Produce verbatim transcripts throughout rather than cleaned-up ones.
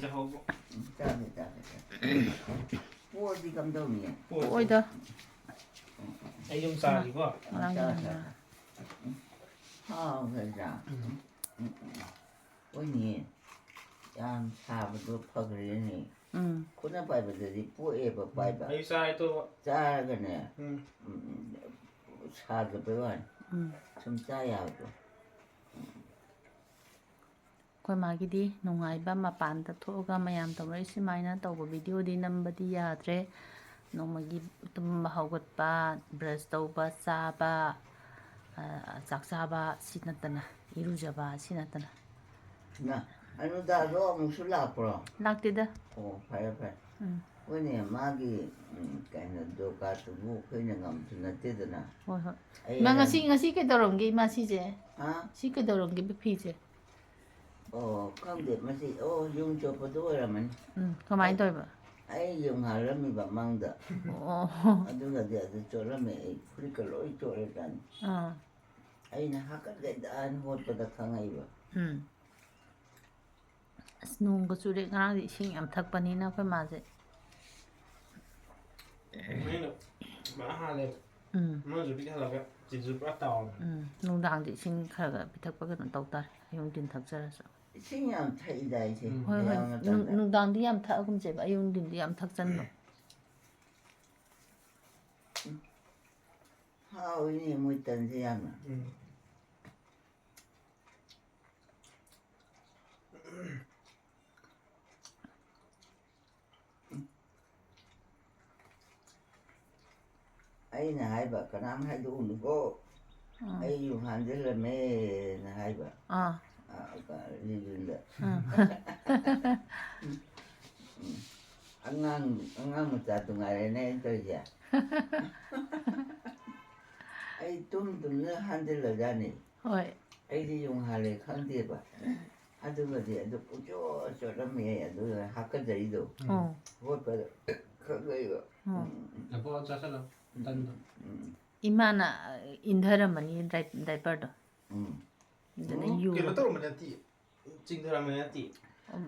ꯆꯥꯍꯧꯕ꯫ ꯎꯝ, ꯆꯥꯒꯦ, ꯆꯥꯒꯦ, ꯆꯥꯒꯦ꯫ ꯄꯣꯛꯑꯗꯤ ꯀꯝꯗꯧꯅꯤ? ꯑꯣꯏꯗ꯫ ꯑꯩ ꯌꯨꯝ ꯆꯥꯔꯤꯀꯣ꯫ ꯉꯔꯥꯡꯒꯤ ꯆꯥ, ꯉꯥ꯫ ꯆꯥ꯫ ꯍꯥꯎꯈ꯭ꯔꯖꯥ꯫ ꯎꯝ, ꯎꯝ, ꯎꯝ꯫ ꯍꯣꯏꯅꯦ꯫ ꯌꯥꯝ ꯁꯥꯕꯗꯣ ꯐꯈ꯭ꯔꯦꯅꯦ꯫ ꯎꯝ꯫ ꯈꯨꯠꯅ ꯄꯥꯏꯕꯗꯗꯤ ꯄꯣꯛꯑꯦꯕ ꯄꯥꯏꯕ꯫ ꯑꯩ ꯆꯥꯔꯦ ꯇꯣꯛꯑꯣ꯫ ꯆꯥꯔꯒꯅꯦ꯫ ꯎꯝ꯫ ꯎꯝ, ꯁꯥꯗꯕꯩ ꯋꯥꯅꯤ꯫ ꯎꯝ꯫ ꯁꯨꯝ ꯆꯥ ꯌꯥꯕꯗꯣ꯫ ꯑꯩꯈꯣꯏ ꯃꯥꯒꯤꯗꯤ ꯅꯨꯡꯉꯥꯏꯕ ꯃꯄꯥꯟꯗ ꯊꯣꯛꯑꯒ ꯃꯌꯥꯝ ꯇꯧꯅꯔꯤꯁꯤ ꯁꯨꯃꯥꯏꯅ ꯇꯧꯕ ꯚꯤꯗꯤꯑꯣꯗꯤ ꯅꯝꯕꯗꯤ ꯌꯥꯗ꯭ꯔꯦ꯫ ꯅꯣꯡꯃꯒꯤ ꯇꯨꯝꯕ ꯍꯧꯒꯠꯄ, ꯕ꯭ꯔꯁ ꯇꯧꯕ, ꯆꯥꯕ, ꯑ, ꯆꯥꯛ ꯆꯥꯕ ꯁꯤ ꯅꯠꯇꯅ, ꯏꯔꯨꯖꯕ ꯁꯤ ꯅꯠꯇꯅ꯫ ꯅ, ꯑꯅꯨꯗꯥꯗꯣ ꯑꯃꯨꯛꯁꯨ ꯂꯥꯛꯄ꯭ꯔꯣ? ꯂꯥꯛꯇꯦꯗ꯫ ꯑꯣ, ꯐꯔꯦ, ꯐꯔꯦ꯫ ꯎꯝ꯫ ꯍꯣꯏꯅꯦ, ꯃꯥꯒꯤ, ꯎꯝ, ꯀꯩꯅꯣ, ꯗꯣꯀꯥꯗꯨꯕꯨ ꯑꯩꯈꯣꯏꯅ ꯉꯝꯕꯁꯨ ꯅꯠꯇꯦꯗꯅ꯫ ꯍꯣꯏ, ꯍꯣꯏ꯫ ꯑꯩ ꯏꯃꯥ, ꯍꯥꯟꯅ ꯉꯁꯤ, ꯉꯁꯤ ꯀꯩꯗꯧꯔꯝꯒꯦ, ꯏꯃꯥ, ꯁꯤꯁꯦ? ꯍꯥ? ꯁꯤ ꯀꯩꯗꯧꯔꯝꯒꯦꯕ, ꯐꯤꯁꯦ? ꯑꯣ, ꯈꯪꯗꯦ, ꯃꯁꯤ, ꯑꯣ, ꯌꯨꯝ ꯆꯣꯠꯄꯗꯣ ꯑꯣꯏꯔꯝꯃꯅꯤ꯫ ꯎꯝ, ꯀꯃꯥꯏꯅ ꯇꯧꯔꯤꯕ? ꯑꯩ ꯌꯨꯡ ꯍꯥꯜꯂꯝꯃꯤꯕ ꯃꯥꯡꯗ꯫ ꯑꯣ꯫ ꯑꯗꯨꯒꯗꯤ ꯑꯗꯨ ꯆꯣꯠꯂꯝꯃꯦ, ꯑꯩ ꯐꯨꯔꯤꯠꯀ ꯂꯣꯏ ꯆꯣꯠꯂꯦ ꯖꯥꯠꯅꯤ꯫ ꯑꯥ꯫ ꯑꯩꯅ ꯍꯥꯀꯠꯀꯗ꯭ꯔꯥꯅ ꯍꯣꯠꯄꯗ ꯈꯪꯉꯛꯏꯕ꯫ ꯎꯝ꯫ ꯑꯁ, ꯅꯣꯡꯒ ꯆꯨꯔꯦ꯫ ꯉꯔꯥꯡꯗꯤ ꯏꯁꯤꯡ ꯌꯥꯝ ꯊꯛꯄꯅꯤꯅ ꯑꯩꯈꯣꯏ ꯃꯥꯁꯦ꯫ ꯑꯩꯅ ꯃꯥ ꯍꯥꯜꯂꯦ꯫ ꯎꯝ꯫ ꯑꯃꯁꯨ ꯄꯤꯛꯍꯜꯂꯒ ꯆꯤꯁꯨ ꯄꯨꯔꯥ ꯇꯥꯎꯔꯝꯃꯦ꯫ ꯎꯝ꯫ ꯅꯨꯡꯗꯥꯡꯗꯤ ꯏꯁꯤꯡ ꯈꯔ ꯈꯔ ꯄꯤꯊꯛꯄ ꯀꯩꯅꯣ ꯇꯧ ꯇꯥꯔꯦ, ꯑꯌꯨꯛ ꯅꯨꯡꯊꯤꯟ ꯊꯛꯆꯔꯁꯨ꯫ ꯏꯁꯤꯡ ꯌꯥꯝ ꯊꯛꯏꯗ ꯑꯩꯁꯦ꯫ ꯎꯝ꯫ ꯍꯣꯏ, ꯍꯣꯏ꯫ ꯑꯌꯥꯝꯕ ꯅꯨꯡ-, ꯃꯇꯝꯗ꯫ ꯅꯨꯡꯗꯥꯡꯗꯤ ꯌꯥꯝ ꯊꯛꯑꯒꯨꯝꯁꯦꯕ, ꯑꯌꯨꯛ ꯅꯨꯡꯊꯤꯟꯗꯤ ꯌꯥꯝ ꯊꯛꯆꯟꯕ꯫ ꯍꯥꯎꯏꯅꯦ ꯃꯣꯏ ꯇꯟꯁꯦ ꯌꯥꯝꯅ꯫ ꯎꯝ꯫ ꯑꯩꯅ ꯍꯥꯏꯕ, "ꯀꯅꯥꯝ ꯍꯥꯏꯗꯣꯛꯎꯅꯨꯀꯣ, ꯎꯝ꯫ ꯑꯩ ꯌꯨꯝ ꯍꯥꯟꯖꯤꯜꯂꯝꯃꯦꯅ" ꯍꯥꯏꯕ꯫ ꯑꯥ꯫ ꯑ, ꯀ-, ꯂꯤꯂꯨꯟꯗ꯫ ꯎꯝ꯫ ꯎꯝ꯫ ꯑꯉꯥꯡ, ꯑꯉꯥꯡ ꯃꯆꯥꯗꯨ ꯉꯥꯏꯔꯦꯅꯦ ꯑꯩꯅ ꯇꯧꯔꯤꯁꯦ꯫ ꯑꯩ ꯇꯨꯝ ꯇꯨꯝꯅ ꯍꯟꯖꯤꯜꯂꯖꯥꯠꯅꯤ꯫ ꯍꯣꯏ꯫ ꯑꯩꯗꯤ ꯌꯨꯡ ꯍꯥꯜꯂꯦ ꯈꯪꯗꯦꯕ꯫ ꯑꯗꯨꯒꯗꯤ ꯑꯗꯨ ꯄꯨꯡꯆꯣꯠ ꯆꯣꯠꯂꯝꯃꯦ, ꯑꯗꯨꯒ ꯍꯥꯀꯠꯖꯔꯤꯗꯣ꯫ ꯎꯝ꯫ ꯍꯣꯠꯄꯗ ꯈꯪꯉꯛꯏꯕ꯫ ꯎꯝ꯫ ꯎꯝ, ꯎꯝ, ꯂꯐꯨ ꯆꯥꯁꯜꯂꯣ꯫ ꯇꯟꯗꯣ꯫ ꯎꯝ, ꯏꯃꯥꯅ ꯏꯟꯊꯔꯝꯃꯅꯤ ꯗꯥꯏ-, ꯗꯥꯏꯄꯔꯗꯣ꯫ ꯎꯝ꯫ ꯑꯗꯨꯅ ꯎꯝ, ꯌꯨ-, ꯀꯩꯅꯣ ꯇꯧꯔꯝꯕ ꯅꯠꯇꯦ꯫ ꯆꯤꯡꯊꯔꯝꯕ ꯅꯠꯇꯦ꯫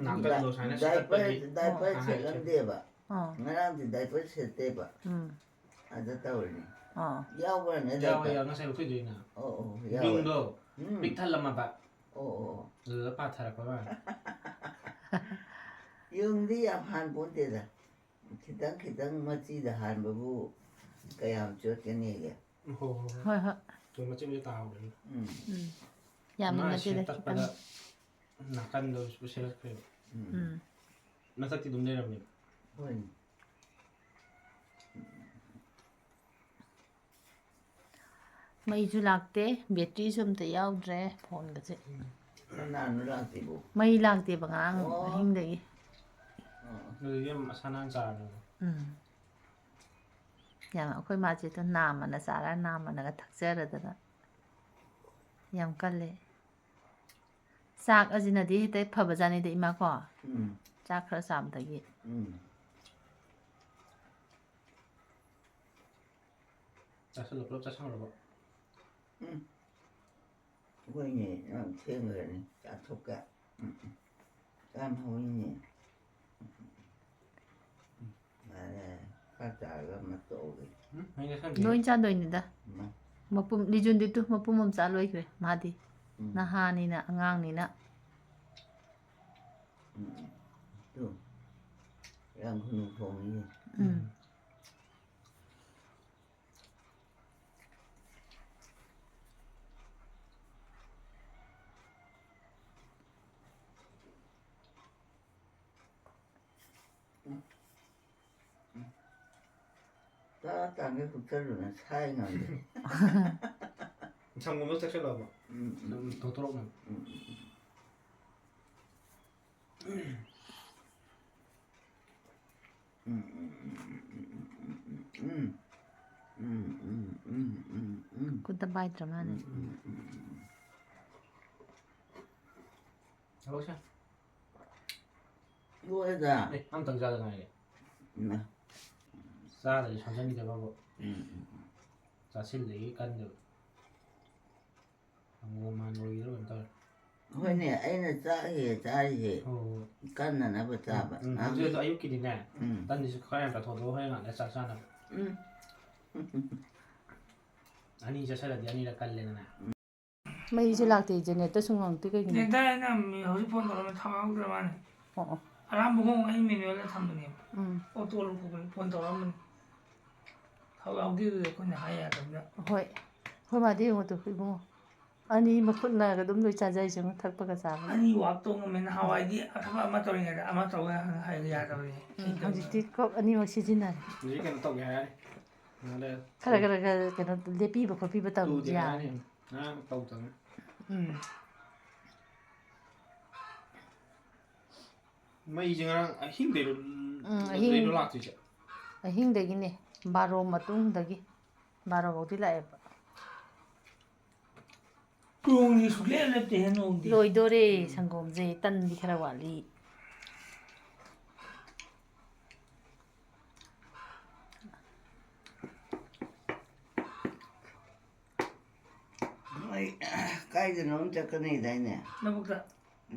ꯅꯥꯀꯟꯗꯣ ꯁꯨꯃꯥꯏꯅ ꯗꯥꯏꯄꯔ ꯁꯦꯠꯇꯠꯄꯒꯤ꯫ ꯗꯥꯏꯄꯔ ꯑꯥ, ꯁꯦꯠꯂꯝꯗꯦꯕ꯫ ꯑꯥ꯫ ꯉꯔꯥꯡꯗꯤ ꯗꯥꯏꯄꯔ ꯁꯦꯠꯇꯦꯕ꯫ ꯎꯝ꯫ ꯑꯗ ꯇꯧꯔꯤꯅꯤ꯫ ꯑꯥ꯫ ꯌꯥꯎꯕ꯭ꯔꯅꯦ ꯌꯥꯎꯋꯦ, ꯗꯥꯏꯄꯔ? ꯌꯥꯎꯋꯦ, ꯉꯁꯥꯏ ꯂꯧꯊꯣꯛꯏꯗꯨꯅ꯫ ꯑꯣ, ꯑꯣ, ꯌꯥꯎꯋꯦ꯫ ꯕꯤꯡꯗꯣ ꯎꯝ꯫ ꯄꯤꯛ ꯊꯜꯂꯝꯃꯕ꯫ ꯑꯣ, ꯑꯣ, ꯑꯣ꯫ ꯑꯗꯨꯗ ꯄꯥꯊꯔꯛꯄ ꯃꯥꯜꯂꯦ꯫ ꯌꯨꯡꯗꯤ ꯌꯥꯝ ꯍꯥꯟ ꯄꯣꯟꯇꯦꯗ꯫ ꯈꯤꯇꯪ ꯈꯤꯇꯪ ꯃꯆꯤꯗ ꯍꯥꯟꯕꯕꯨ ꯀꯌꯥꯝ ꯆꯣꯠꯀꯅꯤꯒꯦ? ꯍꯣ, ꯍꯣ, ꯍꯣ꯫ ꯍꯣꯏ, ꯍꯣꯏ꯫ ꯑꯗꯨ ꯃꯆꯤꯠ ꯃꯆꯤꯠ ꯇꯥꯍꯧꯔꯦ꯫ ꯎꯝ꯫ ꯎꯝ꯫ ꯌꯥꯝꯅ ꯃꯥ ꯅꯠꯇꯦꯗ, ꯁꯦꯠꯇꯠꯄꯗ ꯈꯤꯇꯪ꯫ ꯅꯥꯀꯟꯗ ꯁꯦꯠꯈ꯭ꯔꯦꯕ꯫ ꯎꯝ꯫ ꯎꯝ꯫ ꯃꯊꯛꯇꯤ ꯑꯗꯨꯝ ꯂꯩꯔꯝꯃꯦꯕ꯫ ꯍꯣꯏꯅꯦ꯫ ꯃꯩꯁꯨ ꯂꯥꯛꯇꯦ, ꯕꯦꯇ꯭ꯔꯤꯁꯨ ꯑꯝꯇ ꯌꯥꯎꯗ꯭ꯔꯦ ꯐꯣꯟꯒꯁꯦ꯫ ꯀꯅꯥꯅꯣ ꯂꯥꯛꯇꯦꯕꯨ? ꯃꯩ ꯂꯥꯛꯇꯦꯕ ꯉꯔꯥꯡ ꯑꯣ꯫ ꯑꯍꯤꯡꯗꯒꯤ꯫ ꯑꯣ꯫ ꯑꯗꯨꯗꯤ ꯌꯥꯝ ꯑꯁꯥ ꯅꯥꯟ ꯆꯥꯔꯕꯅꯦ꯫ ꯎꯝ꯫ ꯌꯥꯝ, ꯑꯩꯈꯣꯏ ꯃꯥꯁꯦ ꯑꯗꯨꯝ ꯅꯥꯝꯃꯅ ꯆꯥꯔ ꯅꯥꯝꯃꯅꯒ ꯊꯛꯆꯔꯗꯅ ꯌꯥꯝ ꯀꯜꯂꯦ꯫ ꯆꯥꯛ ꯑꯁꯤꯅꯗꯤ ꯍꯦꯛꯇ ꯐꯕꯖꯥꯠꯅꯤꯗ, ꯏꯃꯥ ꯀꯣ? ꯎꯝ꯫ ꯆꯥꯛ ꯈꯔ ꯆꯥꯕꯗꯒꯤ꯫ ꯎꯝ꯫ ꯆꯥꯁꯜꯂꯣ, ꯄꯨꯂꯞ ꯆꯥꯁꯜꯂꯣꯕ꯫ ꯎꯝ꯫ ꯍꯣꯏꯅꯦ, ꯌꯥꯝ ꯊꯦꯡꯈ꯭ꯔꯅꯤ꯫ ꯆꯥꯊꯣꯛꯀꯦ꯫ ꯎꯝ, ꯎꯝ꯫ ꯌꯥꯝ ꯍꯧꯔꯤꯅꯦ꯫ ꯎꯝ, ꯎꯝ, ꯎꯝ꯫ ꯌꯥꯔꯦ, ꯌꯥꯔꯦ꯫ ꯈꯔ ꯆꯥꯔꯒ ꯑꯃ ꯇꯣꯛꯑꯒꯦ꯫ ꯎꯝ, ꯑꯩ ꯆꯥꯁꯟꯗꯦ꯫ ꯂꯣꯏ ꯆꯥꯗꯣꯏꯅꯤꯗ꯫ ꯎꯝ꯫ ꯃꯄꯨꯝ, ꯂꯤꯖꯨꯟꯗꯤ ꯇꯨ ꯃꯄꯨꯝ ꯑꯃ ꯆꯥ ꯂꯣꯏꯈ꯭ꯔꯦ ꯃꯥꯗꯤ꯫ ꯎꯝ꯫ ꯅꯍꯥꯅꯤꯅ, ꯑꯉꯥꯡꯅꯤꯅ꯫ ꯎꯝ, ꯎꯝ꯫ ꯇꯨ꯫ ꯌꯥꯝ ꯊꯨꯅ ꯊꯣꯡꯉꯤꯅꯦ꯫ ꯎꯝ꯫ ꯇꯥ ꯇꯥꯡꯒꯩ ꯍꯨꯛꯆꯜꯂꯨꯅ ꯁꯥꯏ ꯉꯝꯗꯦ꯫ ꯁꯪꯒꯣꯝꯗꯣ ꯊꯛꯆꯜꯂꯣꯕ꯫ ꯎꯝ, ꯎꯝ꯫ ꯑꯗꯨꯝ ꯊꯣꯛꯇꯣꯔꯛꯅꯕ꯫ ꯎꯝ, ꯎꯝ, ꯎꯝ꯫ ꯎꯝ, ꯎꯝ, ꯎꯝ, ꯎꯝ, ꯎꯝ, ꯎꯝ, ꯎꯝ꯫ ꯎꯝ, ꯎꯝ, ꯎꯝ, ꯎꯝ, ꯎꯝ, ꯎꯝ, ꯎꯝ, ꯎꯝ, ꯎꯝ, ꯎꯝ, ꯎꯝ, ꯎꯝ, ꯎꯝ꯫ ꯈꯨꯠꯇ ꯄꯥꯏꯗ꯭ꯔ ꯃꯥꯜꯂꯦ꯫ ꯎꯝ, ꯎꯝ, ꯎꯝ, ꯎꯝ꯫ ꯊꯕꯛꯁꯦ꯫ ꯂꯣꯏꯔꯦꯗ꯫ ꯑꯦ, ꯑꯝꯇꯪ ꯆꯥꯗ ꯉꯥꯏꯔꯤ꯫ ꯏꯃꯥ꯫ ꯆꯥꯗ꯭ꯔꯗꯤ ꯁꯣꯟꯖꯟꯈꯤꯗꯕꯕꯨ꯫ ꯎꯝ, ꯎꯝ, ꯎꯝ꯫ ꯆꯥꯁꯤꯜꯂꯤꯒꯤ ꯀꯟꯗꯕ꯫ ꯁꯪꯒꯣꯝ ꯍꯥꯟꯅ ꯂꯣꯏꯈꯤꯗꯕ ꯀꯩꯅꯣ ꯇꯧꯔꯦ꯫ ꯍꯣꯏꯅꯦ, ꯑꯩꯅ ꯆꯥꯛ ꯍꯦꯛ ꯆꯥꯔꯤꯁꯦ ꯍꯣꯏ, ꯍꯣꯏ, ꯍꯣꯏ꯫ ꯀꯟꯅꯅꯕ ꯆꯥꯕ꯫ ꯎꯝ, ꯅꯍꯥꯟꯒꯤ ꯍꯧꯖꯤꯛ ꯑꯗꯣ ꯑꯌꯨꯛꯀꯤꯗꯤꯅꯦ, ꯎꯝ꯫ ꯇꯟꯁꯤꯁꯨ ꯈꯔ ꯌꯥꯝ ꯆꯥꯊꯣꯛꯑꯣ, ꯍꯣꯔꯦꯟ ꯉꯥꯛꯇ ꯆꯥꯛ ꯆꯥꯅꯕ꯫ ꯎꯝ꯫ ꯑꯅꯤ ꯆꯥꯁꯤꯜꯂꯗꯤ ꯑꯅꯤꯔꯛ ꯀꯜꯂꯦꯗꯅ꯫ ꯃꯩꯁꯨ ꯂꯥꯛꯇꯦ, ꯖꯦꯅꯦꯔꯦꯇꯔꯁꯨ ꯉꯪꯉꯛꯇꯦ ꯀꯩꯒꯤꯅꯣ? ꯖꯦꯅꯦꯔꯦꯇꯔ ꯑꯩꯅ ꯃꯤ-, ꯍꯧꯖꯤꯛ ꯐꯣꯟ ꯇꯧꯔꯝꯃꯦ, ꯊꯝꯍꯧꯗ꯭ꯔ ꯃꯥꯅꯦ꯫ ꯑꯣ, ꯑꯣ꯫ ꯑꯔꯥꯝꯕꯒꯨꯝ ꯑꯩ ꯃꯦꯅꯨꯑꯦꯜꯗ ꯊꯝꯕꯅꯦꯕ꯫ ꯎꯝ꯫ Auto ꯂꯧꯊꯣꯛꯄꯅꯤ, phone ꯇꯧꯔꯛꯑꯝꯕꯅꯤ꯫ ꯊꯕꯛ ꯌꯥꯎꯗꯦ ꯑꯗꯨꯗꯤ ꯑꯩꯈꯣꯏꯅ ꯍꯥꯏ ꯌꯥꯗꯕꯅꯤꯅ꯫ ꯍꯣꯏ꯫ ꯑꯩꯈꯣꯏ ꯃꯥꯗꯤ ꯌꯦꯡꯉꯨ ꯇꯨ, ꯏꯕꯨꯡꯉꯣ꯫ ꯑꯅꯤ ꯃꯈꯨꯠꯅꯒ ꯑꯗꯨꯝ ꯂꯣꯏ ꯆꯥꯖꯩꯁꯦ, ꯌꯦꯡꯉꯨ, ꯊꯛꯄꯒ ꯆꯥꯕꯒ꯫ ꯑꯅꯤ ꯋꯥꯛ ꯇꯧ ꯉꯝꯃꯦ꯫ ꯅꯍꯥꯟꯋꯥꯏꯗꯤ ꯊꯕꯛ ꯑꯃ ꯇꯧꯔꯤꯉꯩꯗ ꯑꯃ ꯇꯧꯒꯦ ꯍꯥꯏꯔꯒ ꯌꯥꯗꯕꯅꯤ꯫ ꯎꯝ, ꯍꯧꯖꯤꯛꯇꯤ ꯀꯣꯛ ꯑꯅꯤꯃꯛ ꯁꯤꯖꯤꯟꯅꯔꯦ꯫ ꯍꯧꯖꯤꯛ ꯀꯩꯅꯣ ꯇꯧꯒꯦ ꯍꯥꯏꯔꯅꯤ꯫ ꯉꯥꯏꯍꯥꯛ ꯂꯩꯔ꯫ ꯈꯔ, ꯈꯔ, ꯈꯔ ꯀꯩꯅꯣ ꯂꯦꯞꯄꯤꯕ ꯈꯣꯠꯄꯤꯕ ꯇꯧꯕꯁꯨ ꯇꯨꯗꯦ ꯌꯥꯔꯦ꯫ ꯍꯥꯏꯔꯅꯤ꯫ ꯉꯔꯥꯡ ꯇꯧꯗꯕꯅꯤ꯫ ꯎꯝ꯫ ꯃꯩꯁꯦ ꯉꯔꯥꯡ ꯑꯍꯤꯡꯗꯩꯔꯣ? ꯎꯝ, ꯑꯗꯨꯗꯩꯔꯣ ꯑꯍꯤꯡ-, ꯂꯥꯛꯇꯣꯏꯁꯦ? ꯑꯍꯤꯡꯗꯒꯤꯅꯦ, ꯕꯥꯔꯣ ꯃꯇꯨꯡꯗꯒꯤ, ꯕꯥꯔꯣ ꯐꯥꯎꯗꯤ ꯂꯥꯛꯑꯦꯕ꯫ ꯅꯣꯡꯗꯤ ꯁꯨꯛꯂꯦꯞ ꯂꯦꯞꯇꯦꯍꯦ, ꯅꯣꯡꯗꯤ꯫ ꯂꯣꯏꯗꯣꯔꯦ ꯎꯝ꯫ ꯁꯪꯒꯣꯝꯁꯦ, ꯇꯟꯗꯤ ꯈꯔ ꯋꯥꯠꯂꯤ꯫ ꯃꯣꯏ ꯀꯥꯏꯗꯅꯣꯝ ꯆꯠꯀꯅꯤꯗꯥꯏꯅꯦ? ꯂꯧꯕꯨꯛꯇ꯫